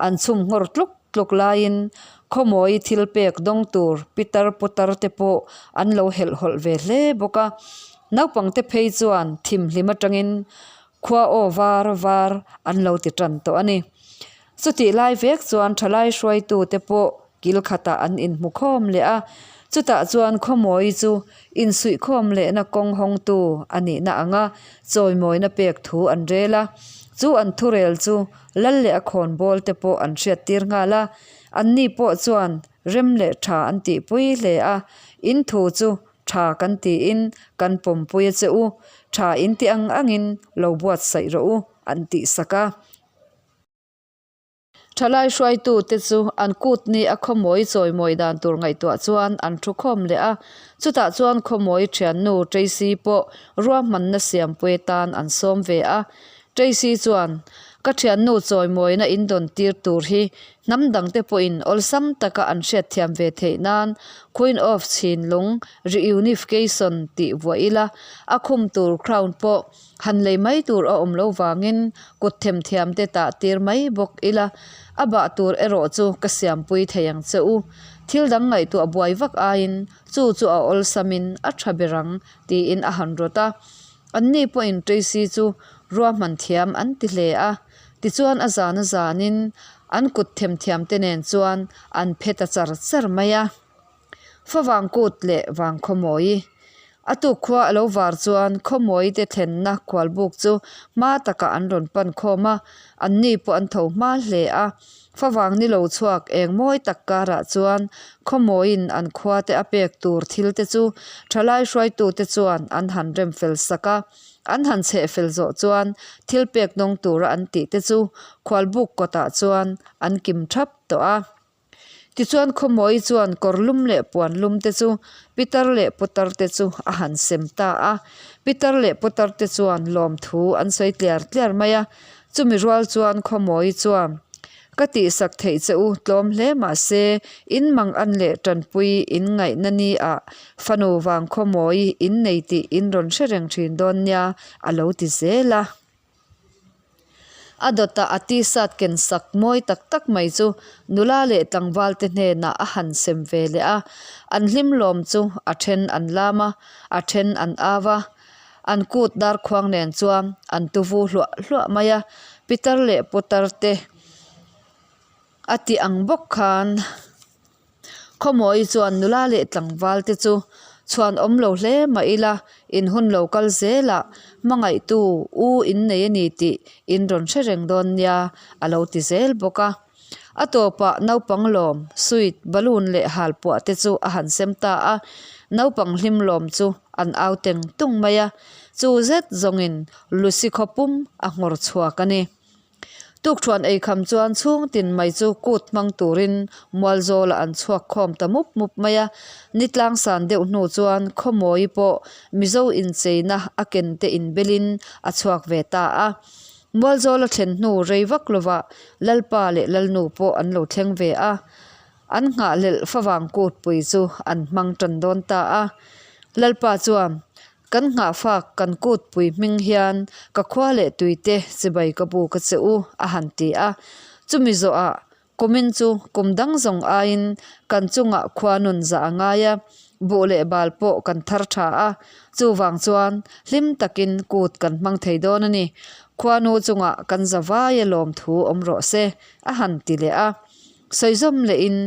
an chhum nghawr tluk tluk laiin khawmawi thil pek dawng tur pitar putar te pawh an lo helh hawlh ve hle bawk a. Naupang te phei chuan thimhlim atangin khua aw var var an lo ti tan tawh a ni. Chutih lai vek chuan thalai hruaitu te pawh kil khatah an inhmu khawm leh a, chutah chuan khawmawi chu insuihkhawm lehna kawng hawngtu a nihna anga chawimawina pek thu an rel a, chu an thurel chu lal leh a khawnbawl te pawh an hriattir nghal a, anni pawh chuan rem leh tha an tihpui hle a, in thu chu tha kan tiin kan pawmpui a che u, tha in ti ang angin lo buatsaih rawh u an tihsak a. Thalai hruaitute chu an kut ni a khawmawi chawimawi dan tur ngaihtuah chuan an thu khawm leh a, chutah chuan khawmawi thiannu Tracy pawh ruahmanna siampui tan an sawm ve a. Tracy chuan, Ka thiannu chawimawina in dawn tir tur hi hnam dangte pawhin awlsam taka an hriatthiam ve theih nan Queen of Chhinlung Reunification tih vuah ila, a khum tur crown pawh Han lei mai tur a awm lo vangin kut themthiam te tah tir mai bawk ila, a bah tur erawh chu ka siampui thei ang che u. Thil dang ngaihtuah buai vak aiin chu chu a awlsamin a tha ber ang tiin a han rawt a. Anni pawhin Tracy chu ruahman thiam an ti hle a, tichuan a zan a zanin an kut themthiam te nen chuan an phe ta char char mai a. Favang kut leh vang khawmawi. A tuk khua a lo var chuan khawmawi te thlenna khualbuk chu hma takah an rawn pan khawm a, anni pawh an tho hma hle a. Favang ni lo chhuak eng mawi tak karah chuan khawmawiin an khua te a pek tur thil te chu thalai hruaitu te chuan an han rem fel sak a. An han chheh fel zawh chuan thil pek nawng tura an tih te chu khualbuk kawtah chuan an kim thap tawh a. Tichuan Khawmawi chuan kawr lum leh puan lum te chu Pitar leh Putar te chu a han sem ta a. Pitar leh Putar te chuan lawmthu an sawi tliar tliar mai a. Chumi rual chuan Khawmawi chuan, Ka tihsak theih che u tlawm hle mahse in mang an leh tanpui in ngaihna ni ah fanu vang Khawmawi in nei tih in rawn hre reng thin dawn nia a lo ti zel a. A dawtah a t-shirt ken sak mawi tak tak mai chu nula leh tlangval te hnenah a han sem ve leh a, an hlim lawm chu a then an lam a, a then an au a, an kut darkhuang nen chuan an tuvu hluah hluah mai a, pitar leh putar te a tih ang bawk khan. Khawmawi chuan nula leh tlangval te chu chhuan awm lo hle mah ila in hun lo kal zel ah hmangaihtu u in nei a ni tih in rawn hre reng dawn nia a lo ti zel bawk a. A tawpah naupang lawm, sweet, balloon leh halpuah te chu a han sem ta a, naupang hlim lawm chu an au teng tung mai a, chu zet zawngin Lucy khawpum a nghawr chhuak a ni. Tukṭhuan eikham chuan chhung tin mai chu kut hmang turin Mualzawlah an chhuak khawm ta mup mup mai a. Ni tlangsan deuh hnu chuan Khawmawi pawh Mizo incheina a ken te inbelin a chhuak ve ta a. Mualzawla thlen hnu rei vak lovah Lalpa leh Lalnu pawh an lo thleng ve a. An nghahhlelh favang kutpui chu an hmang tan dawn ta a. Lalpa chuan Kan nghahfak kan kutpui hming hian ka khua leh tuite chibai ka bu ka che u, a han ti a. Chumi zawhah kumin chu kum dang zawng aiin kan chungah khua nun zah a ngai a, buh leh bal pawh kan thar tha a, chuvang chuan hlim takin kut kan hmang thei dawn a ni. Khuanu chungah kan za vaia lawmthu awm rawh se, a han ti leh a. Sawizawm lehin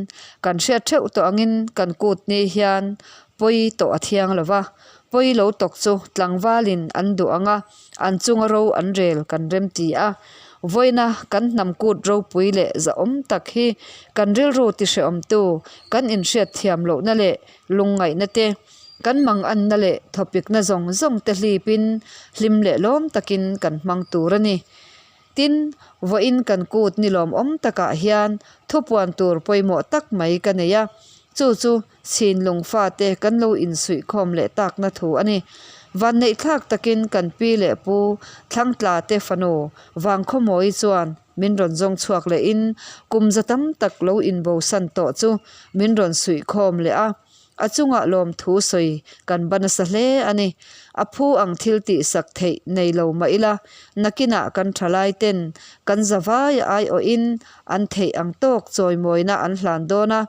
kan hriat theuh tawh angin kan kut ni hian pawi tawh a thiang lo va, pawi lo tawk chu tlangvalin an duh ang a, an chunga ro an rel kan rem ti a. Vawiina kan hnam kut ropui leh zahawm tak hi kan rilru tihrehawmtu kan inhriat thiam lohna leh lungngaihna te. Kan manganna leh thawpikna zawng zawng te hlipin hlim leh lawm takin kan hmang tur a ni. Tin, vawiin kan kut ni lawmawm takah hian thupuan tur pawimawh tak mai ka nei a, chu chu Chhinlung fate kan lo insuihkhawm leh takna thu a ni. Vanneihthlak takin kan pi leh pu Thlangtla te fanu Vangkhawmawi chuan min rawn zawng chhuak lehin kum za tam tak lo inbosan tawh chu min rawn suihkhawm leh a. A chungah lawmthu sawi kan ba nasa hle a ni. A phu ang thil tihsak theih nei lo mah ila, nakinah kan thalai ten kan zavai aiawhin an theih ang tawk chawimawina an hlan dawn a,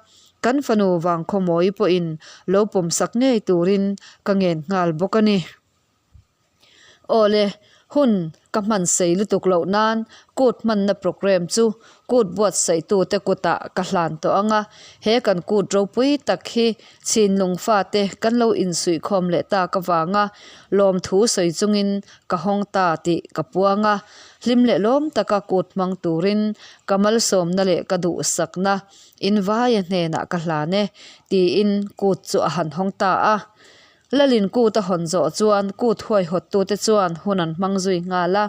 kan fanu Vangkhawmawi pawhin lo pawmsak ngei turin ka ngen nghal bawk a ni. Awle, hun ka hman sei lutuk loh nan kut hmanna programme chu kut buatsaihtute kutah ka hlan tawh ang a, he kan kut ropui tak hi chhinlung fate kan lo insuihkhawm leh tak avanga lawmthu sawi chungin ka hawng ta tih ka puang a, hlim leh lawm taka kut hmang turin ka malsawmna leh ka duhsakna invaia hnenah ka hlan e tiin kut chu a han hawng ta a. Lalin kut a hawn zawh chuan kut huaihawttute chuan hun an hmang zui nghal a.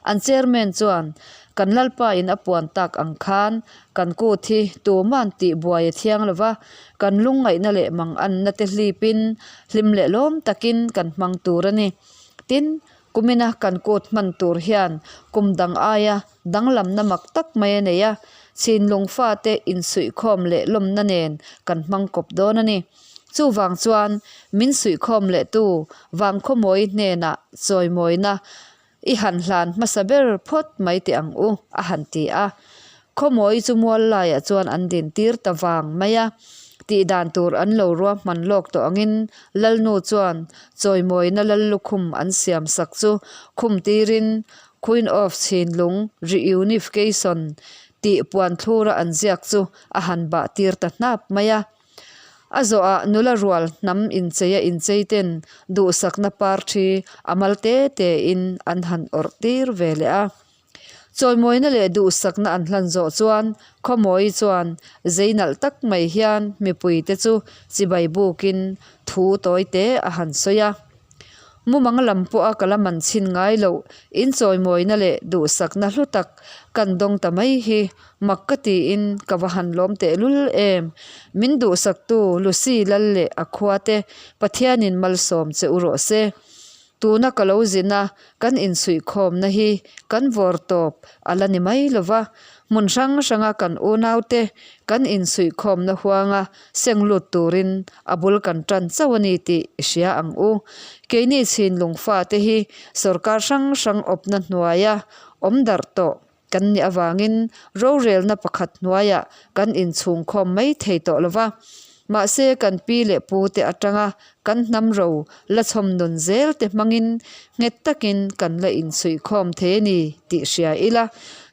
An chairman chuan, Kan Lalpa in a puan tak ang khan kan kut hi tuman tih buai a thiang lo va, kan lungngaihna leh manganna te hlipin hlim leh lawm takin kan hmang tur a ni. Tin, kumina kan kut hman tur hian kum dang aia danglamna mak tak mai a nei a, chhinlung fate insuihkhawm leh lawmna nen kan hmang kawp dawn a ni. Chuvang chuan min suihkhawm lehtu Vangkhawmawi hnenah chawimawina i han hlan hmasa ber phawt mai teh ang u, a han ti a. Khawmawi chu mual laiah chuan an din tir ta vang mai a. Tih dan tur an lo ruahman lawk tawh angin Lalnu chuan chawimawina Lallukhum an siam sak chu khum tirin Queen of Chhinlung Reunification tih puanthlura an ziak chu a han bah tir ta hnap mai a. A zawhah nula rual hnam incheia inchei ten duhsakna par thi a mal te te in an han awrh tir ve leh a. Chawimawina leh duhsakna an hlan zawh chuan Khawmawi chuan zei nalh tak mai hian mipuite chu chibai bukin thu tawi te a han sawi a. Mumang lam pawha ka la man chhin ngai loh inchawimawina leh duhsakna hlu tak kan dawng ta mai hi mak ka tiin ka va han lawm tehlul em. Min duhsaktu Lucy lal leh a khua te Pathianin malsawm che u rawh se. Tuna ka lo zin a, kan insuihkhawmna hi kan vawr tawp a la ni mai lo va, hmun hrang hranga kan unaute kan insuihkhawmna huanga seng lut turin a bul kan tan chauh a ni tih i hria ang u. Keini chhinlung fate hi sorkar hrang hrang awpna hnuaia awm darh tawh kan nih avangin rorelna pakhat hnuaiah kan inchhungkhawm mai thei tawh lo va. Mahse kan pi leh pu te atanga kan hnam ro la chhawm nun zel te hmangin nghet takin kan la inchhuihkhawm thei a ni tih hria ila.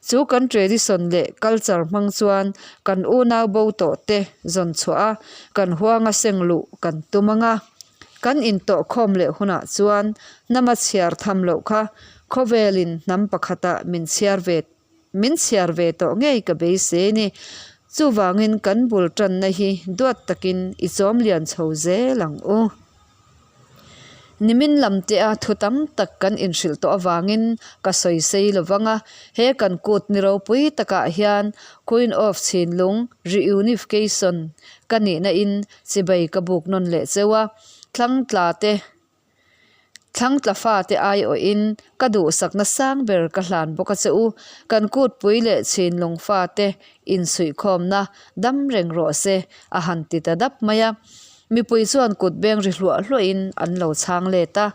Chu kan tradition leh culture hmang chuan kan unau bo tawh te zawn chhuah a, kan huanga seng luh kan tum ang a. Kan intawhkhawm leh hunah chuan hnama chhiar tham loh kha khawvelin hnam pakhatah min chhiar ve min chhiar ve tawh ngei ka beisei ni. Chuvangin kan bul tanna hi duat takin i chawm lian chho zel ang u. Nimin lam te a thu tam tak kan inhrilh tawh avangin ka sawi sei lo vang a, he kan kut ni ropui takah hian Queen of Chhinlung Reunification ka nihna in chibai ka buk nawn leh cheu a, thlangtla te Thlangtla fate aiawhin ka duhsakna sang ber ka hlan bawk a che u, kan kutpui leh chhinlung fate insuihkhawmna dam reng rawh se a han ti ta dap mai a. Mipui chuan kut beng ri hluah hluahin an lo chhang let a.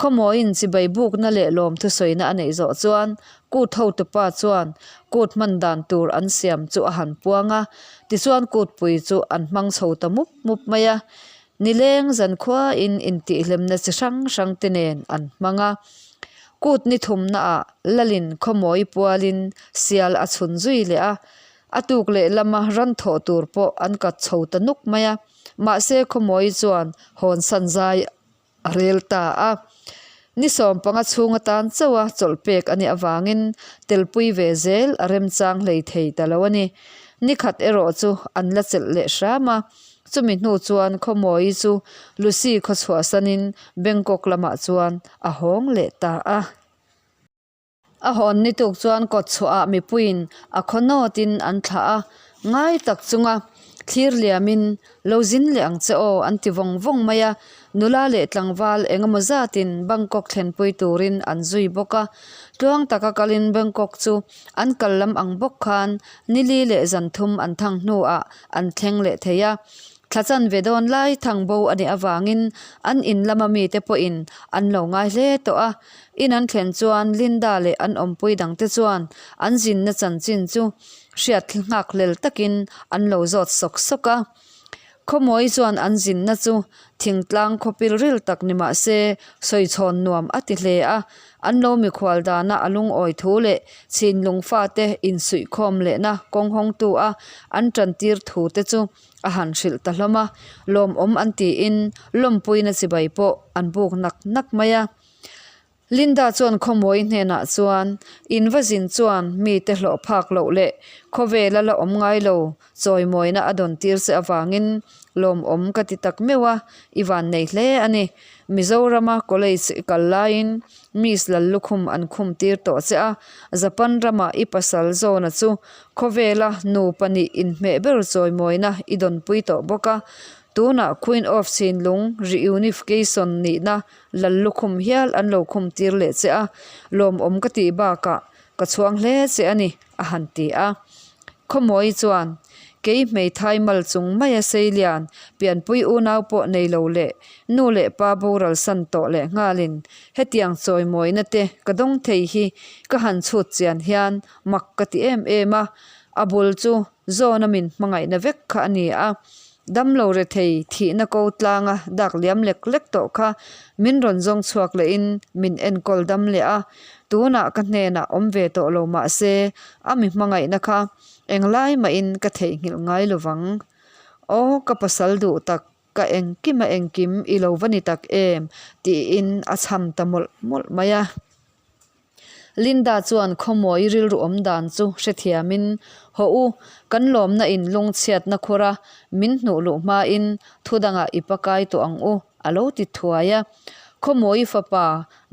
Khawmawiin chibai bukna leh lawmthu sawina a neih zawh chuan kut hotupa chuan kut hman dan tur an siam chu a han puang a, tichuan kutpui chu an hmang chho ta mup mup mai a. Nileng zankhuain intihhlimna chi hrang hrang te nen an hmang a. Kut ni thumnaah Lalin khawmawi pualin sial a chhun zui leh a, a tuk leh lama ran thawh tur pawh an kat chho ta nuk mai a. Mahse khawmawi chuan hawnsan zai a rel ta a. Ni sawmpanga chhung atan chauha chawlh pek a nih avangin telpui ve zel a remchang hlei thei ta lo a ni. Ni khat erawh chu an la chelh leh hram a. Chumi hnu chuan Khawmawi chu Lucy khaw chhuahsanin Bangkok lamah chuan a hawng leh ta a. A hawn ni tuk chuan kawtchhuahah mipuiin a khaw nawtin an thlah a, ngai tak chunga thlir liamin lo zin leh ang che aw an ti vawng vawng mai a, nula leh tlangval eng emaw zatin Bangkok thlenpui turin an zui bawk a, tluang taka kalin Bangkok chu an kal lam ang bawk khan nili leh zan thum an thang hnuah an thleng leh thei a. Thla chanve dawn lai thang bo a nih avangin an in lama mite pawhin an lo ngai hle tawh a. In an thlen chuan Linda leh an awmpui dangte chuan an zinna chanchin chu hriat nghak hlel takin an lo zawt sawk sawk a. Khawmawi chuan an zinna chu thingtlang khawpil ril tak ni mah se sawichhawn nuam a ti hle a. An lo mikhual dana a lungawi thu leh chhinlung fate insuihkhawm lehna kawng hawngtu a an tantir thu te chu a han hrilh ta hlawm a, lawmawm an tiin lawmpuina chibai pawh an buk nak nak mai a. Linda chuan Khawmawi hnenah chuan, In va zin chuan mite hlawh phak loh leh khawvela la awm ngai lo chawimawina a dawn tir che avangin lawmawm ka ti tak meuh a, i van nei hle a ni. Mizorama college i kal laiin Miss Lallukhum an khum tir tawh che a, Japan rama i pasal Zona chu khawvela nupa nih inhmeh ber chawimawina i dawnpui tawh bawk a, tunah Queen of Chinlung Reunification nihna Lallukhum hial an lo khum tir leh che a, lawmawm ka tih bakah ka chhuang hle che a ni, a han ti a. Khawmawi chuan, Kei hmeithai mal chung maia seilian, pianpui unau pawh nei lo leh nu leh pa boral san tawh leh nghalin hetiang chawimawina te ka dawng thei hi ka han chhut chian hian mak ka ti em em a, a bul chu Zawna min hmangaihna vek kha a ni a, damlo rethei thihna ko tlanga dak liam lek lek tawh kha min rawn zawng chhuak lehin min enkawl dam leh a, tunah ka hnenah awm ve tawh lo mah se a mi hmangaihna kha englai mahin ka theihnghilh ngai lo vang. Aw ka pasal duh tak, ka engkim a engkim i lo va ni tak em? tiin a chham ta mawlh mawlh mai a. Linda chuan khawmawi rilru awm dan chu hrethiamin, Haw u, kan lawmna in lungchhiatna khur a, min hnuh luh hmain thu dangah i pakai tawh ang u, a lo ti thuai a. Khawmawi fapa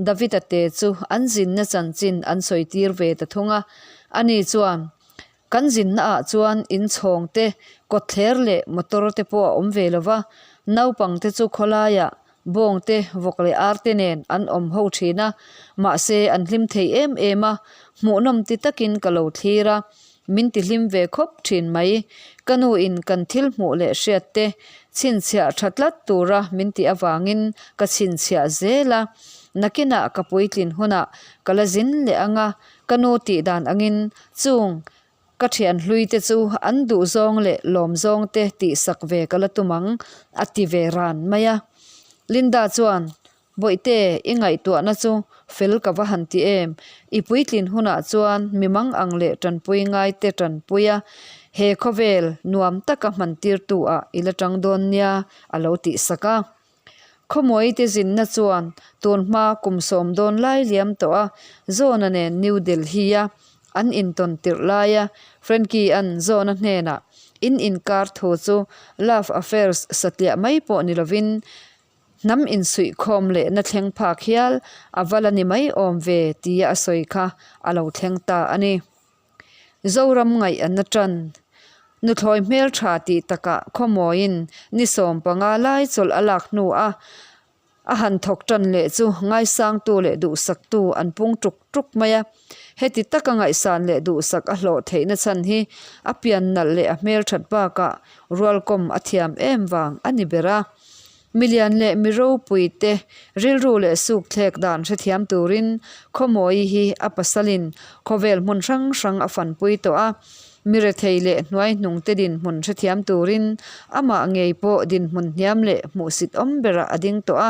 David-a te chu an zinna chanchin an sawi tir ve ta thung a. Ani chuan, Kan zinna ah chuan inchhawng te, kawtthler leh motor te pawh a awm ve lo va, naupang te chu khawlaiah bawng te, vawk leh ar te nen an awm ho thin a, mahse an hlim thei em em a, hmuhnawm ti takin ka lo thlir a, min ti hlim ve khawp thin mai. Ka nu in kan thil hmuh leh hriat te chhinchhiah tha tlat tura min tih avangin ka chhinchhiah zel a, nakinah ka puitlin hunah ka la zin leh ang a, Ka nu tih dan angin chung ka thian hlui te chu an duh zawng leh lawm zawng te tih sak ve ka la tum ang, a ti ve ran mai a. Linda chuan, Bawihte, i ngaihtuahna chu fel ka va han ti em? I puitlin hunah chuan mi mang ang leh tanpui ngai te tanpui a, he khawvel nuam taka hman tirtu ah i la tang dawn nia, a lo tih sak a. Khawmawite zinna chuan tun hma kum sawm dawn lai liam tawh a, Zona nen New Delhi-a an intawn tirh laia Frankie-a'n Zona hnenah in inkar thu chu love affairs satliah mai pawh ni lovin hnam insuihkhawm lehna thleng phak hial a va la ni mai awm ve tia a sawi kha a lo thleng ta a ni. Zoram ngaih an atan. Nuthlawi hmeltha tih takah khawmawiin ni 15 lai chawlh a lak hnu a, a han thawk tan leh chu ngaisangtu leh duhsaktu an pung tuk tuk mai a. Heti taka ngaihsan leh duhsak a hlawh theihna chhan hi a pian nalh leh a hmelthat bakah rualkawm a thiam em vang a ni ber a. Milian leh mi ropuite rilru leh sukthlek dan hrethiam turin Khawmawi hi a pasalin khawvel hmun hrang hrang a fanpui tawh a, mi rethei leh hnuaihnungte dinhmun hrethiam turin amah ngei pawh dinhmun hniam leh hmuhsit awm berah a ding tawh a,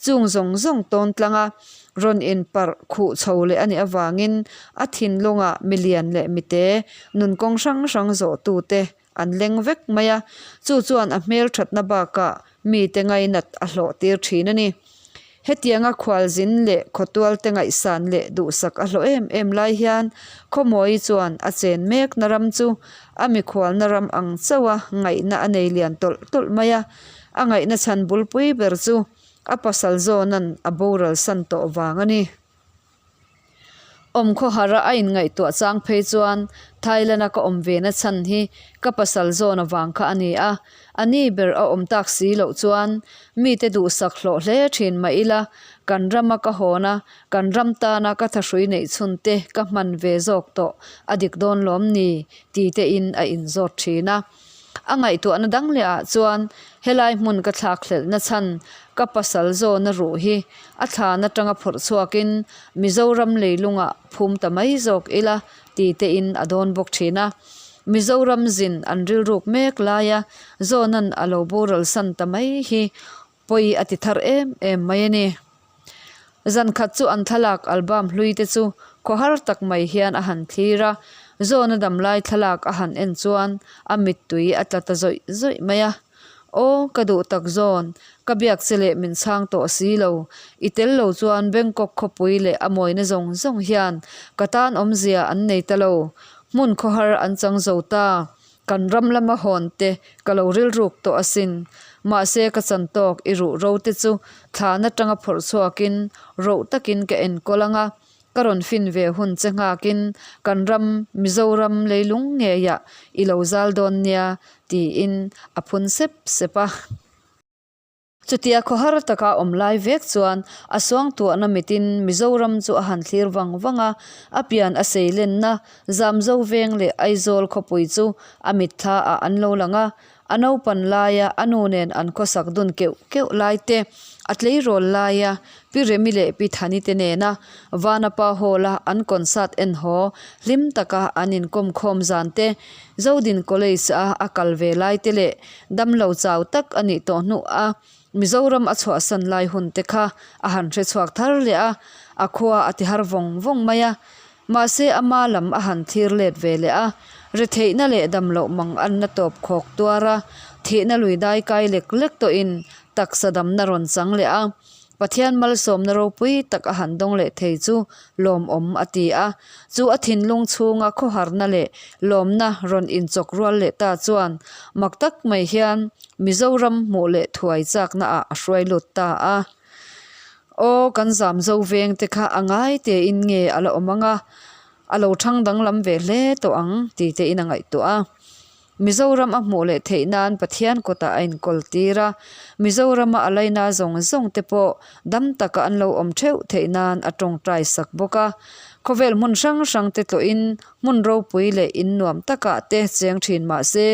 chung zawng zawng tawn tlanga rawn inparh khuh chho leh a nih avangin a thinlungah milian leh mite nunkawng hrang hrang zawhtute An leng vek mai a, chu chuan a hmelthatna bakah mite ngainat a hlawh tir thin a ni. Hetianga khualzin leh khawtualte ngaihsan leh duhsak a hlawh em em lai hian Khawmawi chuan a chen mekna ram chu a mikhualna ram ang chauha ngaihna a nei lian tawlh tawlh mai a. A ngaihna chhan bulpui ber chu a pasal zawna'n a boral san tawh vang a ni. Awm khawhara a inngaihtuah chang phei chuan Thailand-a ka awm ve na chhan hi ka pasal zawn avang kha a ni a, a ni ber a awm tak si loh chuan mite duhsak hlawh hle thin mah ila kan rama ka hawn a, kan ram tana ka thahrui neih chhun te ka hman ve zawk tawh a dik dawn lawm ni ti tein a inzawt thin a. A ngaihtuahna dang leh ah chuan helai hmun ka thlak hlelhna chhan ka pasal zawna ruh hi a thlan atanga phawrh chhuakin Mizoram leilungah phum ta mai zawk ila ti tein a dawn bawk thin a. Mizoram zin an rilruk mek laia zawnan a lo boral san ta mai hi pawi a ti thar em em mai a ni. Zan khat chu an thlalak album hlui te chu khawhar tak mai hian a han thlir a, Zawna damlai thlalak a han en chuan a mittui a tla ta zawih zawih mai a. Aw, ka duh tak zawn, ka biak che leh min chhang tawh si lo. I tel lo chuan Bangkok khawpui leh a mawina zawng zawng hian ka tan awmzia an nei ta lo. Hmun khawhar an chang zo ta. Kan ram lama hawn te ka lo rilruk tawh asin. Mahse ka chan tawk i ruh ro te chu thlan atanga phawrh chhuakin roh takin ka enkawl ang a, ka rawn fin ve hun che nghakin kan ram Mizoram leilung ngeiah i lo zal dawn nia tiin a phun sep sep a. Chutia khawhar taka awm lai vek chuan a suangtuahna mitin Mizoram chu a han thlir vang vang a, a pian a sei lenna Zamzo veng leh Aizawl khawpui chu a mitthla ah an lo lang a, a naupan laia a nu nen an khawsak dun keuh keuh lai te, a tleirawl laia Pi Remi leh Pi Thani te nena Vanapa Hall-a an concert en haw hlim taka an inkawm khawm zan te, Zodin College-a a kal ve lai te leh Damlo chau tak a nih tawh hnu a, Mizoram a chhuahsan lai hun te kha a han hre chhuak thar leh a, a khua a ti har vawng vawng mai a. Mahse ama lam a han thlir let ve leh a, retheihna leh damloh mang anna tawp khawk tuar a, thihna lui dai kai lek lek tawhin taksa damna rawn chang leh a. Pathian malsawmna ropui tak a han dawng leh thei chu lawmawm a ti a. Chu a thinlung chhunga khawharna leh lawmna rawn inchawk rual leh ta chuan mak tak mai hian Mizoram hmuh leh thuai chakna ah a hruai lut ta a. Aw kan zam zo veng te kha a ngai tein nge a la awm ang a, a lo thang danglam ve hle tawh ang ti tein a ngaihtuah a. Mizoram a hmuh leh theih nan Pathian kawtah a inkawl tir a, Mizorama a laina zawng zawng te pawh dam taka an lo awm theuh theih nan a tawngtai sak bawk a. Khawvel hmun hrang hrang te tlawhin hmun ropui leh in nuam takah te cheng thin mah se,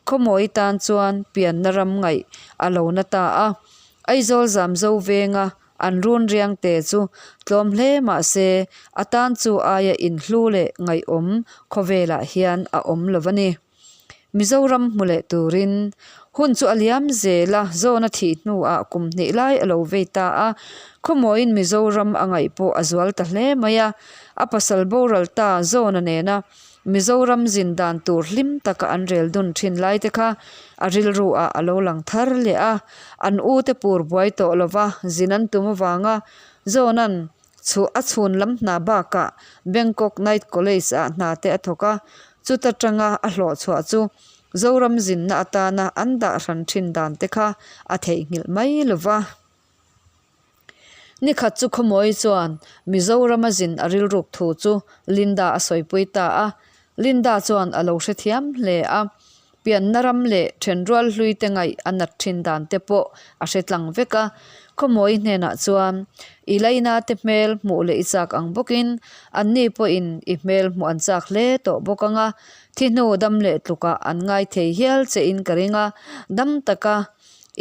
khawmawi tan chuan pianna ram ngaih a lo na ta a. Aizawl Zamzo venga An run riang te chu tlawm hle mah se a tan chu aia inhlu leh ngaihawm khawvelah hian a awm lo a ni. Mizoram hmu leh turin hun chu a liam zel a, zawn a thih hnuah kum hnih lai a lo vei ta a, khawmawiin Mizoram a ngaih pawh a zual ta hle mai a, a pasal boral ta zawna nena Mizoram zin dan tur hlim taka an rel dun thin lai te kha a rilru ah a lo lang thar leh a, an u te pur buai tawh lova zin an tum avanga John-a'n chhu a chhun lam hna bakah Bangkok Night College ah hna te a thawk a, chuta tanga a hlawh chhuah chu Zoram zinna atana an dah hran thin dan te kha a theihnghilh mai lova. Nikhat chu Khawmawi chuan Mizorama zin a rilruk thu chu Linda a sawipui ta a, Linda chuan a lo hrethiam hle a, pianna ram leh thenrual hlui te ngaih a nat thin dan te pawh a hre tlang vek a. Khawmawi hnenah chuan i laina te hmel hmuh leh i chak ang bawkin anni pawhin i hmel hmuh an chak hle tawh bawk ang a, thi hnu dam leh tlukah an ngai thei hial che in ka ring a, dam taka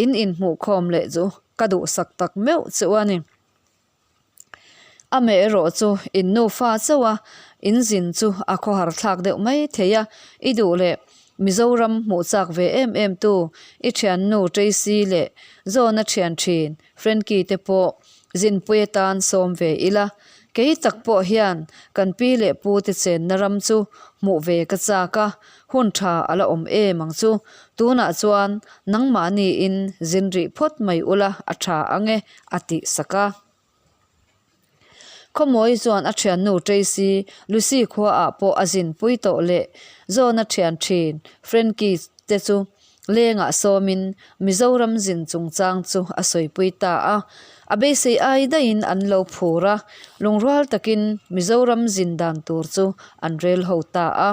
in inhmuhkhawm leh chu ka duhsak tak meuh chu a ni. Amah erawh chu in nufa chauh a, in zin chu a khawhar thlak deuh mai thei a, i duh leh Mizoram hmuh chak ve em em tu i thiannu Tracy leh Zawna thian thin Frankie te pawh zinpui atan sawm ve ila. Kei tak pawh hian kan pi leh pu te chenna ram chu hmuh ve ka chak a, hun tha a la awm em ang chu. Tunah chuan nangmahniin zin rih phawt mai ula a tha ang e, a tih sak a. Khawmawi chuan a thiannu Tracy, Lucy khuaah pawh a zinpui tawh leh John-a thian thin Frankie te chu lengah sawmin Mizoram zin chungchang chu a sawipui ta a. A beisei ai daihin an lo phur a, lungrual takin Mizoram zin dan tur chu an rel ho ta a.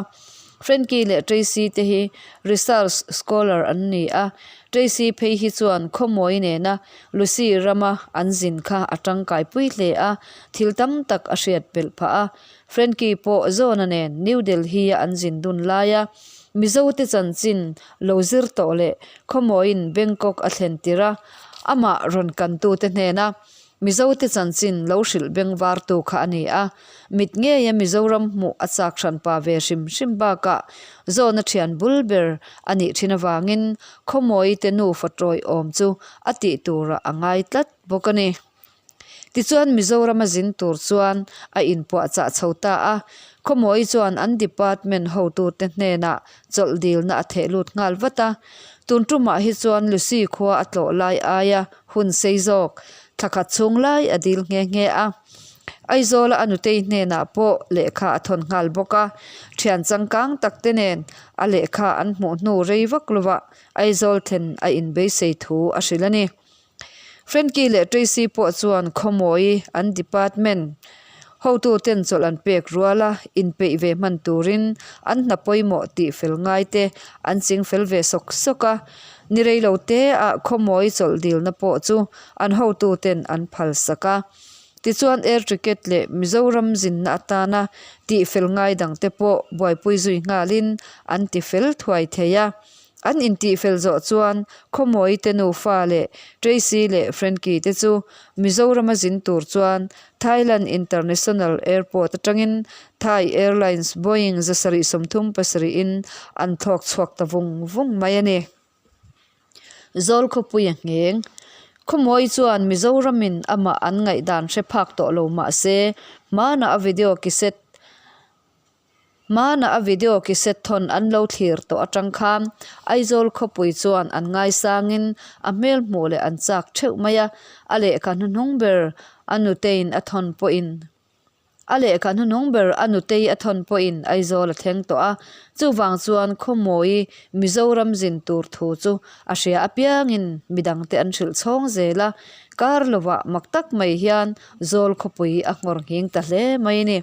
Frankie leh Tracy te hi research scholar an ni a, Tracy phei hi chuan khawmawi nena Lucy rama an zin kha a tangkaipui hle a, thil tam tak a hriat belh phah a. Frankie pawh Zona nen New Delhi-a an zin dun laia Mizote chanchin lo zir tawh leh khawmawiin Bangkok a thlen tir a, amah rawn kantute hnena Mizote chanchin lo hrilh bengvartu kha a ni a, mit ngeia Mizoram hmuh a chak hranpa ve hrim hrim bakah zawhna thian bul ber a nih thin avangin Khawmawite nufa tawiawm chu a tih turah a ngai tlat bawk a ni. Tichuan Mizoram a zin tur chuan a inpuahchah chho ta a, Khawmawi chuan an department hotute hnenah chawlh dilna a theh lut nghal vat a. Tun tumah hi chuan Lucy khua a tlawh lai aia hun sei zawk thla khat chhung lai a dil nghe nghe a. Aizawla a nutei hnenah pawh lehkha a thawn nghal bawk a, thian changkang tak te nen a lehkha an hmuh hnu rei vak lovah Aizawl thlen a inbeisei thu a hrilh a ni. Frankie leh Tracy pawh chuan khawmawi an department hotuten chawlh an pek rual a, inpeih ve hman turin an hna pawimawh tih fel ngai te an ching fel ve sawk sawk a. Ni rei lo te ah khawmawi chawlh dilna pawh chu an hotuten an phal sak a. Tichuan air ticket leh Mizoram zinna atana tih fel ngai dangte pawh buaipui zui nghalin an ti fel thuai thei a. An intihfel zawh chuan Khawmawi te nufa leh Tracy leh Frankie te chu Mizorama zin tur chuan Thailand International Airport atangin Thai Airlines Boeing 737 in an thlawk chhuak ta vung vung mai a ni. Zawl khawpui a ngheng. Khawmawi chuan Mizoramin amah an ngaihdan hre phak tawh lo mah se hmanah a video kiset Hmanah a video kiset thawn an lo thlir tawh atang khan Aizawl khawpui chuan an ngaisangin a hmel hmuh leh an chak theuh mai a, a lehkha hnuhnung ber a nuteiin a thawn pawhin a lehkha hnuhnung ber a nutei a thawn pawhin Aizawl a thleng tawh a, chuvang chuan Khawmawi Mizoram zin tur thu chu a hria apiangin midangte an hrilh chhawng zel a, kar lovah mak tak mai hian Zawl khawpui a nghawr nghing ta hle mai a ni.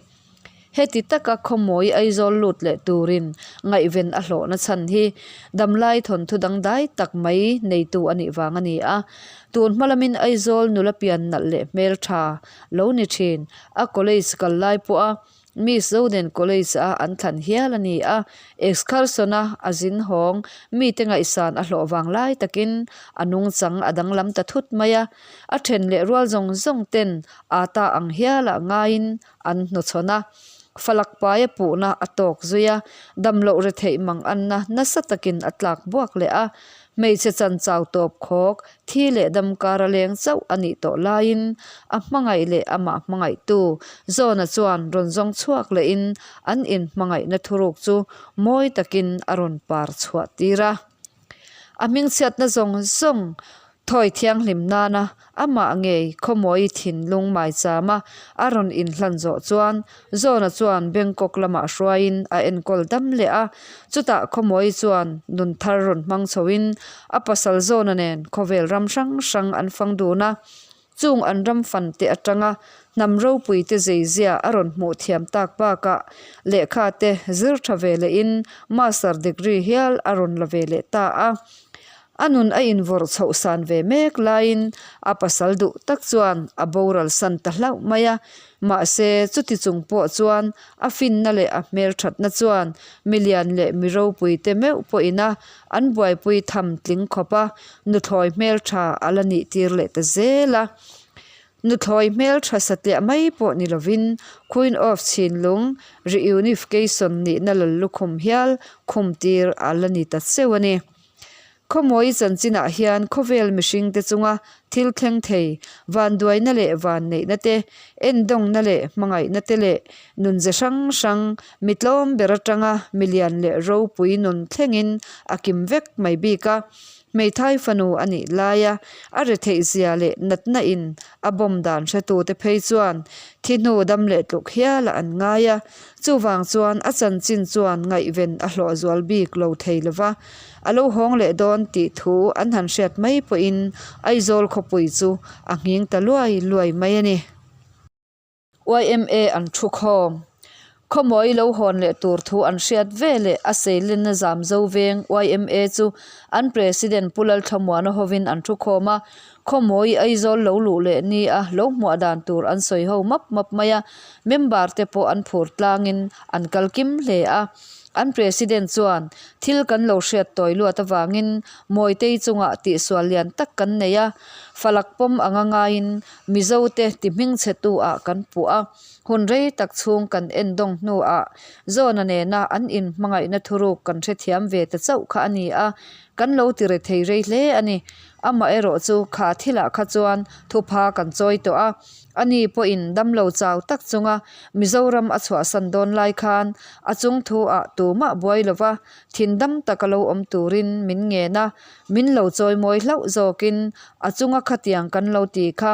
Heti taka khawmawi Aizawl lut leh turin ngaihven a hlawhna chhan hi damlai thawnthu dangdai tak mai neitu a nih vang a ni a. Tun hma lamin Aizawl nula pian nalh leh hmeltha lo ni thin a college kal lai pawha Miss Zoden College a an thlan hial a ni a. Excursion-a a zin hawng mite ngaihsan a hlawh vang lai takin a nungchang a danglam ta thut mai a. A then leh rual zawng zawng ten ata ang hialah ngaiin an hnawchhawn a, falak paia puhna a tawk zui a, damloh retheih mang anna nasa takin a tlak buak leh a, hmeichhe chan chau tawp khawk, thi leh dam kara leng chauh a nih tawh laiin a hmangaih leh amah hmangaihtu Zawna chuan rawn zawng chhuak lehin an inhmangaihna thuruk chu mawi takin a rawn par chhuah tir a. A hmingchhiatna zawng zawng thawi thianghlim nana amah ngei khawmawi thinlung maichama a rawn inhlan zawh chuan Zawna chuan Bangkok lamah hruaiin a enkawl dam leh a. Chutah khawmawi chuan nun thar rawn hmang chhoin a pasal Zawna nen khawvel ram hrang hrang an fang dun a. Chung an ram fan te atanga hnam ropui te zeizia a rawn hmuh thiam tak bakah lehkha te zir tha ve lehin master degree hial a rawn la ve leh ta a. A nun a invawrh chhoh san ve mek laiin a pasal duh tak chuan a boral san ta hlauh mai a. Mahse chuti chung pawh chuan a finna leh a hmelthatna chuan milian leh mi ropui te meuh pawhin a an buaipui tham tling khawp a, nuthlawi hmeltha a la nih tir leh ta zel a. Nuthlawi hmeltha satliah mai pawh ni lovin Queen of Chhinlung Reunification nihna lal lukhum hial khum tir a la ni ta cheu a ni. Khawmawi chanchinah hian khawvel mihringte chunga Thil thleng thei, vanduaina leh vanneihna te, endawngna leh hmangaihna te leh nunze hrang hrang, mi tlawm ber atanga mi lian leh ropui nun thlengin a kim vek mai bik a. Hmeithai fanu a nih laia a retheih zia leh natna in a bawm dan hretute phei chuan thi hnu dam leh tluk hialah an ngai a, chuvang chuan a chanchin chuan ngaihven a hlawh zual bik lo thei lo va, a lo hawng leh dawn tih thu an han hriat mai pawhin Aizawl khawpui chu a nghing ta luai luai mai a ni. YMA an thu khawm. Khawmawi lo hawn leh tur thu an hriat ve leh a seilenna zam zo veng YMA chu an President Pu Lalthlamuana hovin an thu khawm a, Khawmawi Aizawl lo luh leh ni a lo hmuah dan tur an sawi ho map map mai a, member te pawh an phur tlangin an kal kim hle a. An President chuan thil kan lo hriat tawi luat avangin Mawitei chungah tihsual lian tak kan nei a, falak pawm anga ngaiin Mizote ti hmingchhetu ah kan puh a, hun rei tak chhung kan endawng hnuah Zawna nena an inhmangaihna thuruk kan hrethiam ve ta chauh kha a ni a, kan lo ti re thei rei hle a ni. Amaherawh chu kha thilah kha chuan thupha kan chawi tawh a, ani pawhin damlo chau tak chunga Mizoram a chhuahsan dawn lai khan a chung thu ah tumah buai lova thin dam taka lo awm turin min ngen a, Min lo chawimawi hlauh zawkin a chunga khatiang kan lo ti kha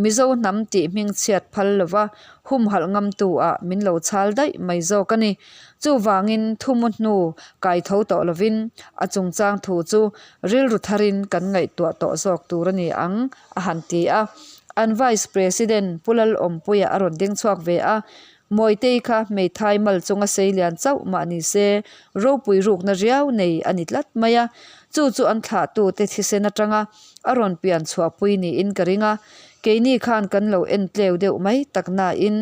Mizo hnam tih hming chhiat phal lova humhalh ngamtu ah min lo chhal daih mai zawk a ni. Chuvangin thumu hnu kai tho tawh lovin a chungchang thu chu rilru tharin kan ngaihtuah tawh zawk tur a ni ang a han ti a. An Vice President Pu Lalawmpuia a rawn ding chhuak ve a, Mawitei kha hmeithai mal chunga sei lian chauh mah ni se, ropui rukna riau nei a ni tlat mai a. Chu chu an thlahtute thisen atanga a rawn pian chhuahpui niin ka ring a. Keini khan kan lo en tleu deuh mai tak nain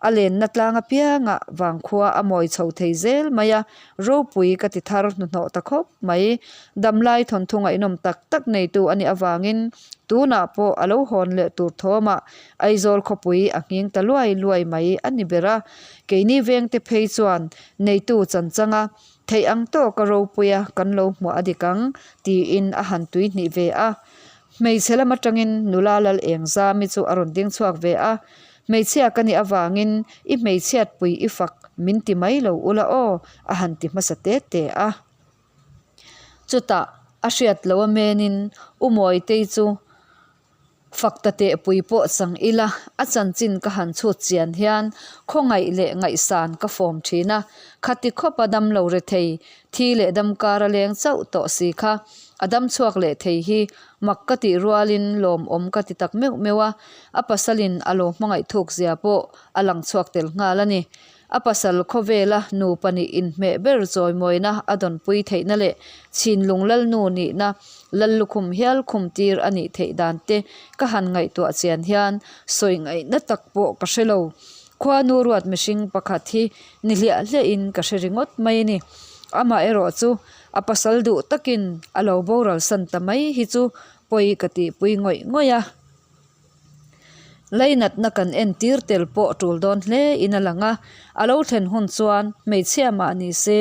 a lenna tlang apiangah vangkhua a mawi chho thei zel mai a, ropui ka ti thar hnuhnawh ta khawp mai. Damlai thawnthu ngaihnawm tak tak neitu a nih avangin tunah pawh a lo hawn leh tur thawmah Aizawl khawpui a nghing ta luai luai mai a ni ber a, keini vengte phei chuan neitu chanchanga theih ang tawka ropuia kan lo hmuah a dik ang tiin a han tui hnih ve a. Hmeichhe lam atangin nula lal eng zami chu a rawn ding chhuak ve a, Hmeichhia ka nih avangin i hmeichhiatpui i fak min ti mai lo ula aw a han ti hmasa te te a. Chutah a hriat loh a menin U Mawitei chu Fakta tehpui pawh chang ila, a chanchin ka han chhut chian hian khawngaih leh ngaihsan ka fawm thin a, khati khawpa dam lo re thei, thi leh dam kar a leng chauh tawh si kha, a dam chhuak leh thei hi mak ka tih rualin lawmawm ka ti tak meuh meuh a, a pasalin a lo hmangaih thuk zia pawh a lang chhuak tel nghal a ni. A pasal khawvela nupa nih inhmeh ber chawimawina a dawnpui theihna leh chhinlung lalnu nihna lallukhum hial khum tir a nih theih dan te ka han ngaihtuah chian hian sawi ngaihna tak pawh ka hre lo. Khuanu ruat mihring pakhat hi ni hliah hliahin ka hre ringawt mai a ni. Amaherawh chu a pasal duh takin a lo boral san ta mai hi chu pawi ka tihpui ngawih ngawih a. Lainatna kan entir tel pawh tul dawn hle in a lang a, a lo thlen hun chuan hmeichhia mah ni se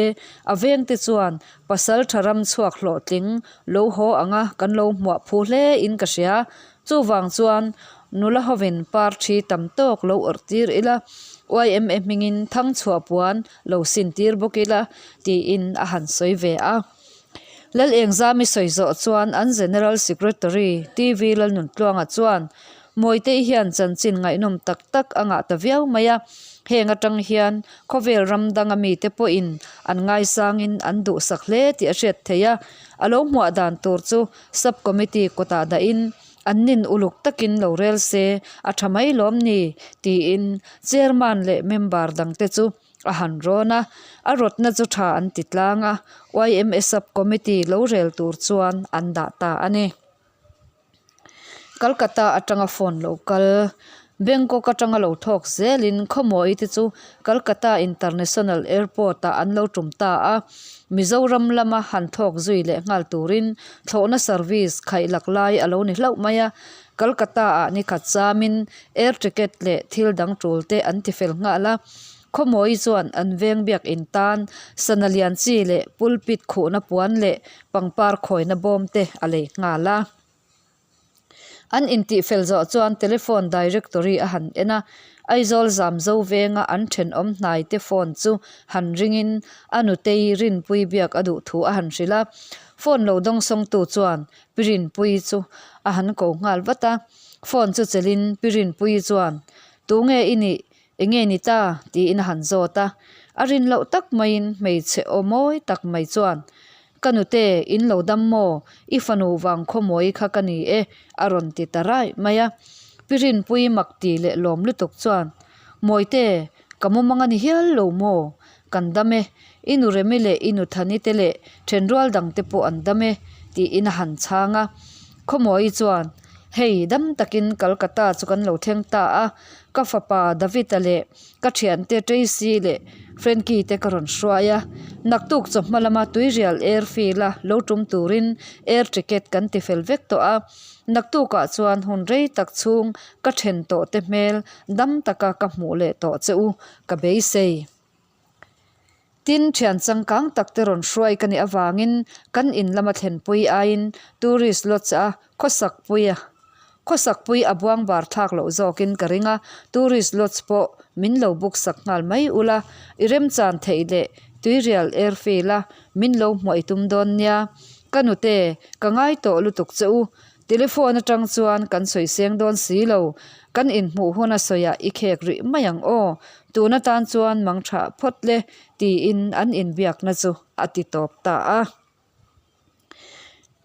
a vengte chuan pasal tha ram chhuak hlawhtling lo haw anga kan lo hmuah phu hle in ka hria. Chuvang chuan nula hovin par thi tam tawk lo awrh tir ila, YMA hmingin thangchhuah puan lo sin tir bawk ila tiin a han sawi ve a. Lal Engzami sawi zawh chuan an General Secretary TV Lalnuntluanga chuan Mawitei hian chanchin ngaihnawm tak tak a ngah ta viau mai a, heng atang hian khawvel ram danga mite pawhin an ngaisangin an duhsak hle tih a hriat theih a, a lo hmuah dan tur chu Sub Committee kawtah dahin an nin uluk takin lo rel se a tha mai lawm ni tiin Chairman leh member dangte chu A han rawn a, a rawtna chu tha an ti tlang a, YMA Sub Committee lo rel tur chuan an dah ta a ni. Kolkata atanga phone lo kal, Bangkok atanga lo thawk zelin Khawmawi te chu Kolkata International Airport ah an lo tum ta a, Mizoram lama han thawk zui leh nghal turin thlawhna service khaihlak lai a lo ni hlauh mai a, Kolkata ah nikhat chamin air ticket leh thil dang tul te an ti fel nghal a, Khawmawi chuan an veng biakin tan sana lian chi leh pulpit khuhna puan leh pangpar khawina bawm te a lei nghal a. An intihfel zawh chuan telephone directory a han en a, Aizawl Zamzo venga an thenawm hnaite phone chu han ringin a nutei Rinpui biak a duh thu a han hrilh a. Phone lo dawngsawngtu chuan Pi Rinpuii chu a han ko nghal vat a. Phone chu chelhin Pi Rinpuii chuan, Tunge i nih? Enge ni ta? tiin a han zawt a. A rin loh tak maiin hmeichhe aw mawi tak mai chuan, Ka nute, in lo dam maw? I fanu vang khawmawi kha ka ni e, a rawn ti ta raih mai a. Pi Rinpuii mak ti leh lawm lutuk chuan, Mawite, ka mumang a ni hial lo maw? Kan dam e, i nu Remi leh i nu Thani te leh thenrual dangte pawh an dam e, tiin a han chhang a. Khawmawi chuan, Hei, dam takin Calcutta chu kan lo thleng ta a, ka fapa David-a leh ka thiante Tracy leh Frankie te ka rawn hruai a. Naktuk chawhma lama Tuirial Airfield-a lo tum turin air ticket kan ti fel vek tawh a. Naktukah chuan hun rei tak chhung ka then tawh te hmel dam taka ka hmuh leh tawh che u ka beisei. Tin, thian changkang tak te rawn hruai ka nih avangin kan in lama thlenpui aiin tourist lodge a khawsakpui a khawsakpui a buang bar thlak loh zawkin ka ring a, tourist lodge pawh min lo book sak nghal mai ula, i remchan theih leh Tuirial airfield a min lo hmuah i tum dawn nia. Ka nute, ka ngai tawh lutuk che u, Telephone atang chuan kan sawi seng dawn si lo, kan inhmuh hun a sawiah i khek rih mai ang aw, tun atan chuan mang thah phawt le tiin an inbiakna chu a ti tawp ta a.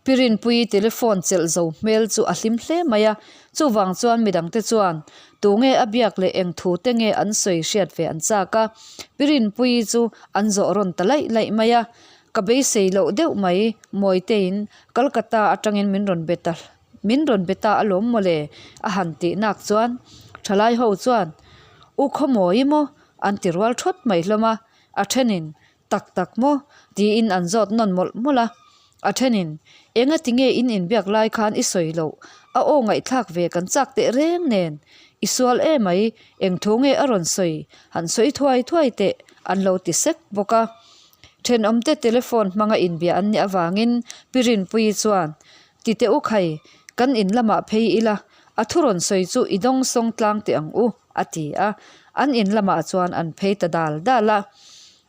Pi Rinpuii telephone chelh zo hmel chu a hlim hle mai a, chuvang chuan midangte chuan tunge a biak leh eng thu te nge an sawi hriat ve an chak a, Pi Rinpuii chu an zawh rawn ta laih laih mai a. Ka beisei loh deuh mai, Mawitein Calcutta atangin min rawn be ta min rawn be ta alawm mawle a han tih nak chuan thalai ho chuan U Khawmawi maw an ti rual thawt mai hlawm a, a thenin Tak tak maw tiin an zawt nawn mawlh mawlh a, a thenin Enga tinge in inbiak lai khan i sawi loh a aw ngaihthlak ve kan chak teh reng nen i sual emai eng thu nge a rawn sawi han sawi thuai thuai teh an lo ti sek bawk a. Thenawmte telephone hmanga inbia an nih avangin Pi Rinpuii chuan, Ti teh u khai, kan in lamah phei ila, a thu rawn sawi chu i dawng sawng tlang teh ang u, a ti a. An in lamah chuan an phei ta dal dal a.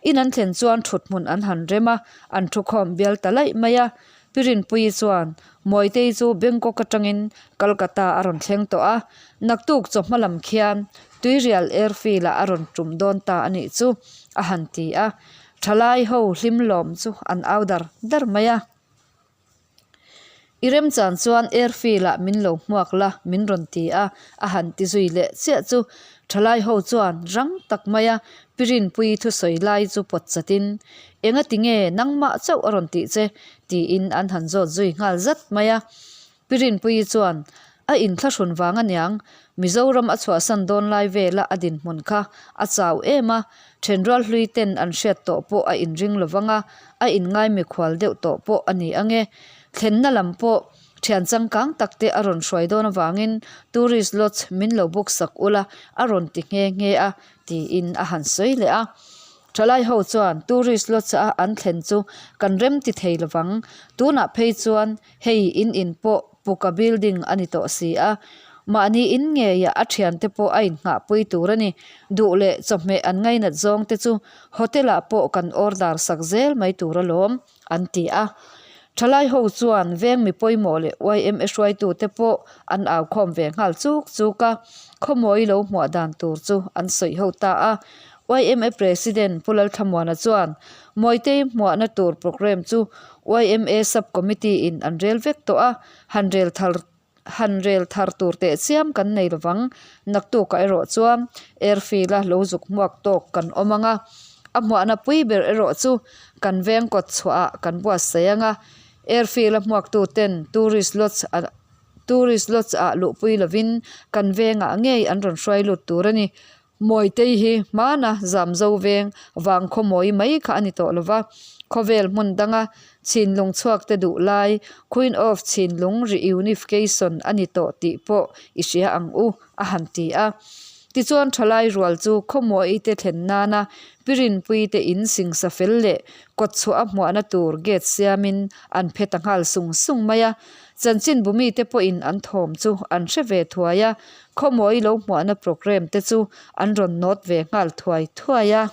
In an thlen chuan thuthmun an han rem a, an thukhawm bial ta laih mai a. Pi Rinpuii chuan, Mawitei chu Bangkok atangin Calcutta a rawn thleng tawh a, naktuk chawhma lam khian Tuirial Airfield-ah a rawn tum dawn ta a nih chu, a han ti a. Thalai ho hlim lawm chu an au dar dar mai a. I remchan chuan Airfield-ah min lo hmuak la, min rawn ti a, a han ti zui leh chiah chu. Thalai ho chuan rang tak maia Pi Rinpuii thusawi lai chu pawt chatin, Enga ti nge nangmah chauh a rawn tih che? tiin an han zawt zui nghal zat mai a. Pi Rinpuii chuan, A inthlahrun vang aniang, Mizoram a chhuahsan dawn lai vela a dinhmun kha a chau em a, thenrual hlui ten an hriat tawh pawh a inring lo vang a, a inngai mikhual deuh tawh pawh a ni ang e. Thlenna lam pawh thian changkang tak te a rawn hruai dawn avangin tourist lodge min lo book sak ula a rawn ti nghe nghe a, tiin a han sawi leh a. Thalai ho chuan tourist lodge a an thlen chu kan rem ti thei lovang, tunah phei chuan Hei in in pawh Puka building a ni tawh si a, mahni in ngeiah a thiante pawh a innghahpui tur a ni. Duh leh chawhmeh an ngainat zawng te chu hotel ah pawh kan order sak zel mai tur alawm, an ti a. Thalai ho chuan veng mi pawimawh leh yma hruaitute pawh an au khawm ve nghal chuk chuk a, khawmawi lo hmuah dan tur chu an sawi ho ta a. Yma President Pu Lalthlamuana chuan Mawitei hmuahna tur programme chu yma Sub Committee in an rel vek tawh a, han rel thar han rel thar tur teh chiam kan nei lovang. Naktukah erawh chuan airfield a lo zuk hmuak tawk kan awm ang a, a hmuahna pui ber erawh chu kan veng kawt chhuahah kan buatsaih ang a, airfield a hmuaktu ten tourist lodge a tourist lodge ah luhpui lovin kan vengah ngei an rawn hruai lut tur a ni. Mawitei hi hmana Zamzo veng vang khawmawi mai kha a ni tawh lova, khawvel hmun danga Chhinlung chhuakte duh lai Queen of Chhinlung Reunification a ni tawh tih pawh i hria ang u, a han ti a. Tichuan thalai rual chu khawmuahi te thlen nana Pi Rinpuii te in singsa fel leh kawtchhuah a hmuahna tur gate siamin an phe ta nghal sung sung mai a. Chanchinbu mite pawhin an thawm chu an hre ve thuai a, khawmuahi lo hmuahna programme te chu an rawn nawt ve nghal thuai thuai a.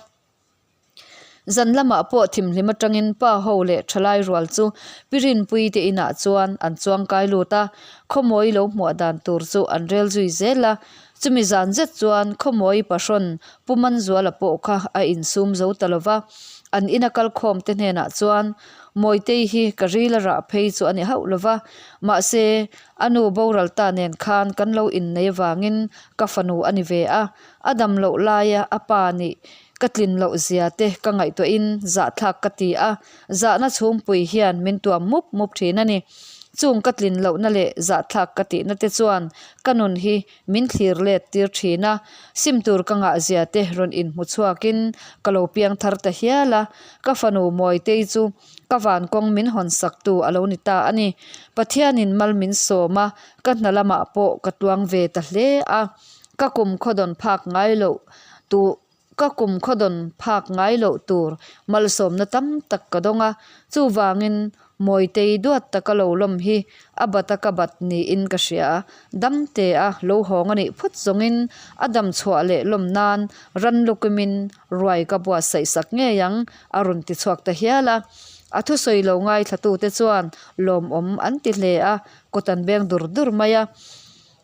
Zan lamah pawh thimhlim atangin pa ho leh thalai rual chu Pi Rinpuii te inah chuan an chuangkai lut a, khawmawi lo hmuah dan tur chu an rel zui zel a. Chumi zan zet chuan khawmawi pahrawn Pu Manzuala pawh kha a insum zo ta lo va, an ina kalkhawm te hnenah chuan Mawitei hi ka ril a rah phei chu a ni hauh lo va, mahse a nu boral ta nen khan kan lo innei avangin ka fanu a ni ve a, a dam loh laia a pa nih Ka tlin loh zia te ka ngaihtuahin zahthlak ka ti a, zahna chhungpui hian min tuam mup mup thin a ni. Chung ka tlin lohna leh zahthlak ka tihna te chuan ka nun hi min thlir let tir thin a, sim tur ka ngah zia te rawn inhmu chhuakin ka lo piang thar ta hial a, ka fanu Mawitei chu ka van kawng min hawn saktu a lo ni ta a ni. Pathianin mal min sawm a, ka hna lamah pawh ka tuang ve ta hle a. Ka kum khawdawn phak ngai loh tu ka kum khawdawn phak ngai loh tur malsawmna tam tak ka dawng a, chuvangin Mawitei duat taka lo lawm hi a bat a ka bat niin ka hria. Damte a lo hawng a nih phawt zawngin a dam chhuah leh lawm nan ran lukimin ruai ka buatsaih sak ngei ang a rawn ti chhuak ta hial a. A thusawi lo ngaithlatute chuan lawmawm an ti hle a, kawt an beng dur dur mai a.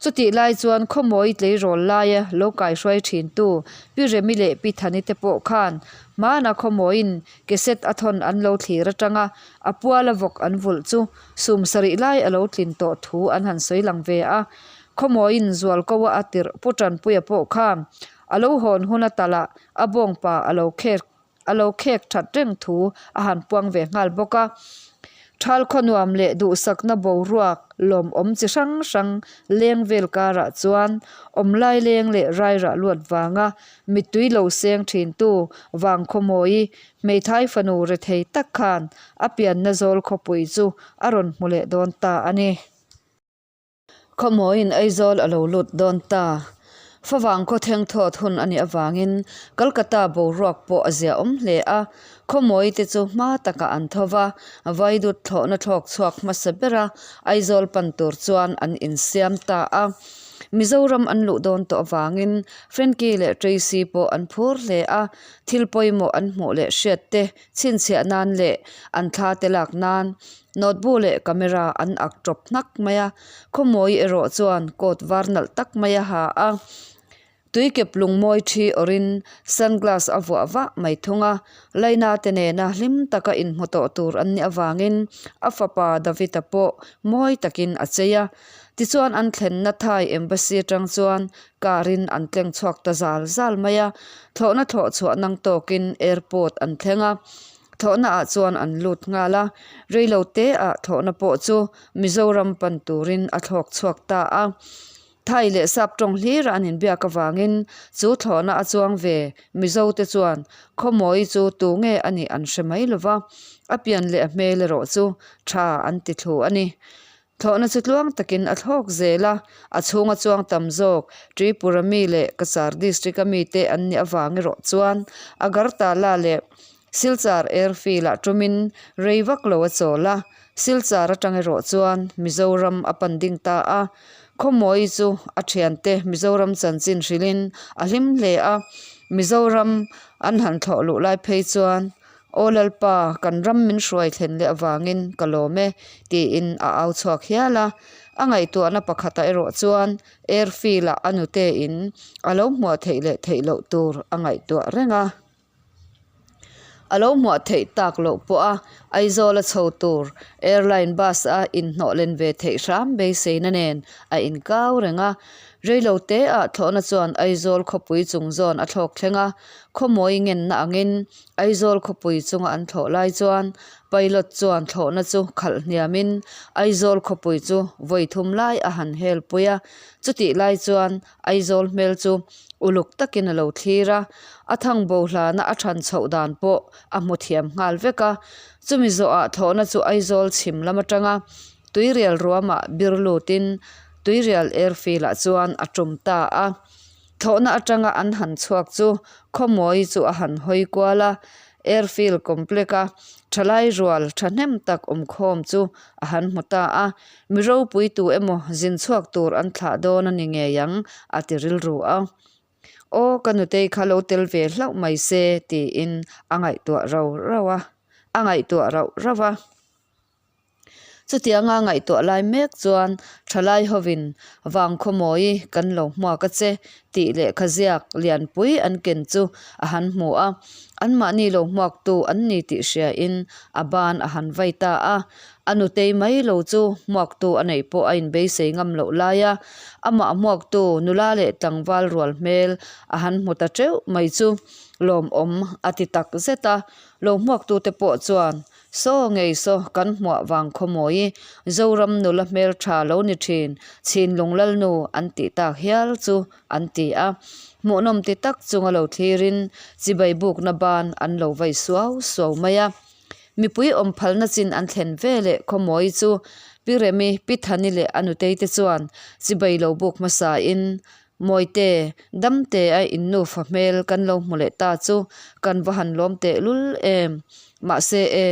Chutih lai chuan khawmawi tleirawl laia lo kaihruai thintu Pi Remi leh Pi Thani te pawh khan hmana khawmawiin keset a thawn an lo thlir atanga a puala vawk an vulh chu sum sarih lai a lo tlin tawh thu an han sawi lang ve a. Khawmawiin Zualkoa a tirh Pu Tanpuia pawh khan a lo hawn hun a talah a bawngpa a lo khek a lo khek that reng thu a han puang ve nghal bawk a. Thal khaw nuam leh duhsakna boruak lawmawm chi hrang hrang leng vel karah chuan awmlai leng leh rairah luat vanga mittui lo seng thintu Vangkhawmawi hmeithai fanu rethei tak khan a pianna zawl khawpui chu a rawn hmu leh dawn ta a ni. Khawmawiin Aizawl a lo lut dawn ta. Favang khaw thleng thawt hun a nih avangin Kolkata boruak pawh a ziahawm hle a, khawmawi te chu hma takah an tho va, vaidut thlawhna thlawk chhuak hmasa bera Aizawl pan tur chuan an insiam ta a. Mizoram an luh dawn tawh avangin Frankie leh Tracy pawh an phur hle a, thil pawimawh an hmuh leh hriat te chhinchhiah nan leh an thla te lak nan Notebook leh camera an ak tawp hnak mai a, khawmawi erawh chuan coat var nalh tak mai a ha a, tui kep lung mawi thi awrhin sunglass a vuah vah mai thung a, laina te nena hlim taka inhmu tawh tur an nih avangin a fapa David-a pawh mawi takin a chei a, tichuan an thlenna Thai Embassy atang chuan car in an tleng chhuak ta zal zal mai a, thlawhna thlawh chhuah nang tawkin airport an thleng a. Thlawhna ah chuan an lut nghal a, reilo te ah thlawhna pawh chu Mizoram pan turin a thlawk chhuak ta a. Thai leh sap tawng hlir a an inbiak avangin chu thlawhna a chuang ve Mizo te chuan khawmawi chu tu nge a nih an hre mai lova, a pian leh a hmel erawh chu tha an ti thlu a ni. Thlawhna chu tluang takin a thlawk zel a, a chhunga chuang tam zawk Tripura mi leh Cachar district a mite an nih avang erawh chuan Agartala leh Silchar airfield ah tumin rei vak lo a chawl a, Silchar atang erawh chuan Mizoram a pan ding ta a. Khawmawi chu a thiante Mizoram chanchin hrilhin a hlim hle a, Mizoram an han thlawh luh lai phei chuan Aw Lalpa, kan ram min hruai thlen leh avangin ka lawm e, tiin a au chhuak hial a. A ngaihtuahna pakhatah erawh chuan airfield-ah a nutein a lo hmuah theih leh theih loh tur a ngaihtuah reng a. A lo hmuah theih tak loh pawha Aizawl a chho tur airline bus-a inhnawh len ve theih hram beiseina nen a inkau reng a. Reilo teah thlawhna chuan Aizawl khawpui chung zawn a thlawk thleng a, khawmawi ngenna angin Aizawl khawpui chunga an thlawh lai chuan pilot chuan thlawhna chu khalh hniamin Aizawl khawpui chu vawi thum lai a han hel pui a, chutih lai chuan Aizawl hmel chu uluk takin a lo thlir a, a thang bo hlana a than chhoh dan pawh a hmu thiam nghal vek a, chumi zawhah thlawhna chu Aizawl chhim lam atanga Tuirial ruamah bir lutin Tuirial airfield ah chuan a tum ta a. Thlawhna atanga an han chhuak chu Khawmawi chu a han hawi kual a, Airfield complex-a thalai rual thahnem tak awmkhawm chu a han hmu ta a, mi ropui tu emaw zin chhuak tur an thlah dawn a ni ngei ang a ti rilru a. Aw ka nutei kha lo tel ve hlauh mai se tiin a ngaihtuah rau rauh a, a ngaihtuah rauh rauh a. Chutianga ngaihtuah lai mek chuan thalai hovin Vangkhawmawi kan lo hmuak a che tih lehkha ziak lianpui an ken chu a han hmu a, anmahni lo hmuaktu an ni tih hriain a ban a han vai ta a. A nutei mai lo chu hmuaktu a neih pawh a inbeisei ngam loh lai a, amah hmuaktu nula leh tlangval rual hmel a han hmu ta teuh mai chu lawmawm a ti tak zet a. Lo hmuaktute pawh chuan Saw ngei saw kan hmuah vang khawmawi Zoram nula hmeltha lo ni thin Chhinlung Lalnu an tih tak hial chu an ti a. Hmuhnawm ti tak chunga lo thlirin chibai bukna ban an lo vai suau suau mai a. Mipui awm phalna chin an thlen ve leh khawmawi chu Pi Remi, Pi Thani leh a nutei te chuan chibai lo buk hmasain Mawite, damte a in nufa hmel kan lo hmu leh ta chu kan va han lawm teh lul em. Mahse e,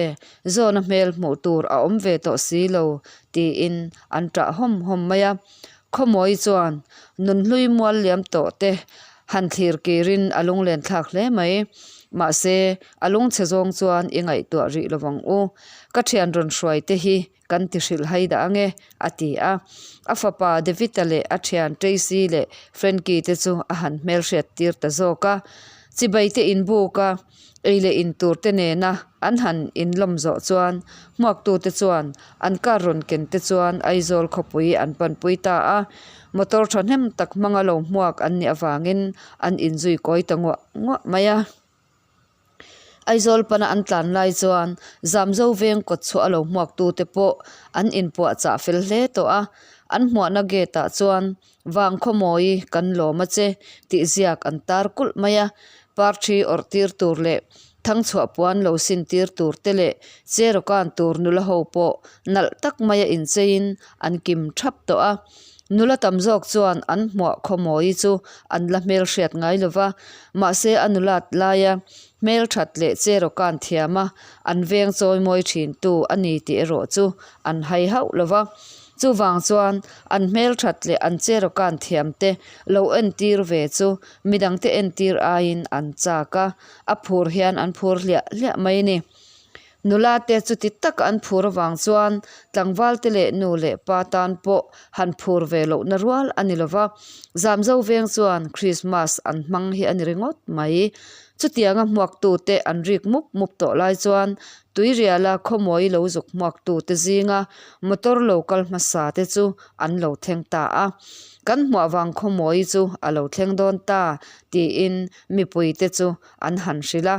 Zawna hmel hmuh tur a awm ve tawh si lo, tiin an ṭah hawm hawm mai a. Khawmawi chuan nunhlui mual liam tawh te han thlir kirin a lunglen thlak hle mai. Mahse, a lungchhe zawng chuan i ngaihtuah rih lo vang u. Ka ṭhian rawn hruai te hi Kan ti hrilh hai dah ange, a ti a. A fapa David-a leh a thian Tracy leh Frankie te chu a han hmelhriat tir ta zawk a. Chibai te inbuk a, ei leh in tur te nena an han inlawm zawh chuan hmuaktute chuan an car rawn ken te chuan Aizawl khawpui an panpui ta a. Motor thahnem tak hmanga lo hmuak an nih avangin an inzui kawi ta nguah nguah mai a. Aizawl pana an tlan lai chuan Zamzo veng kawt chhuah a lo hmuaktute pawh an inpuahchah fel hle tawh a, an hmuahna gate ah chuan Vangkhawmawi kan lawm a che tih ziak an tar kulh mai a, parthi awrh tir tur leh thangchhuah puan lo sin tir tur te leh cherawkan tur nula ho pawh nalh tak maia incheiin an kim thap tawh a. Nula tam zawk chuan an hmuah khawmawi chu an la hmelhriat ngai lo va, mahse a nulat laia hmelthat leh cherawkan thiam a, an veng chawimawi thintu a ni tih erawh chu an hai hauh lo va. Chuvang chuan an hmelthat leh an cherawkan thiam te lo entir ve chu midangte entir aiin an chak a, a phur hian an phur hliah hliah mai a ni. Nula te chuti taka an phur avang chuan tlangval te leh nu leh pa tan pawh han phur ve lohna rual a ni lova, Zamzo veng chuan Christmas an hmang hi a ni ringawt mai. Chutianga hmuaktute an rik mup mup tawh lai chuan Tuiriala khawmawi lo zuk hmuaktute zinga motor lo kal hmasa te chu an lo thleng ta a. Kan hmuah vang khawmawi chu a lo thleng dawn ta tiin mipuite chu an han hrilh a.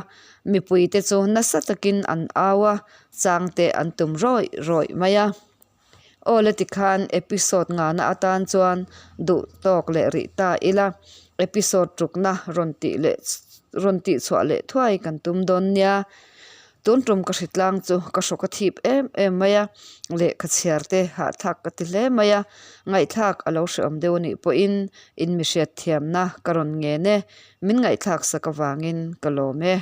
Mipuite chu nasa takin an au a, changte an tum rawih rawih mai a. Aw le tikhan episode ngana atan chuan duh tawk leh rih ta ila, episode rukna rawn tih leh rawn tih chhuah leh thuai kan tum dawn nia. Tun tum ka hritlang chu ka hrawk a thip em em mai a, lehkha chhiar te hahthlak ka ti hle mai a, ngaihthlak a lo hrehawm deuh anih pawhin in mihriat thiamna ka rawn ngen e. Min ngaihthlak sak avangin ka lawm e.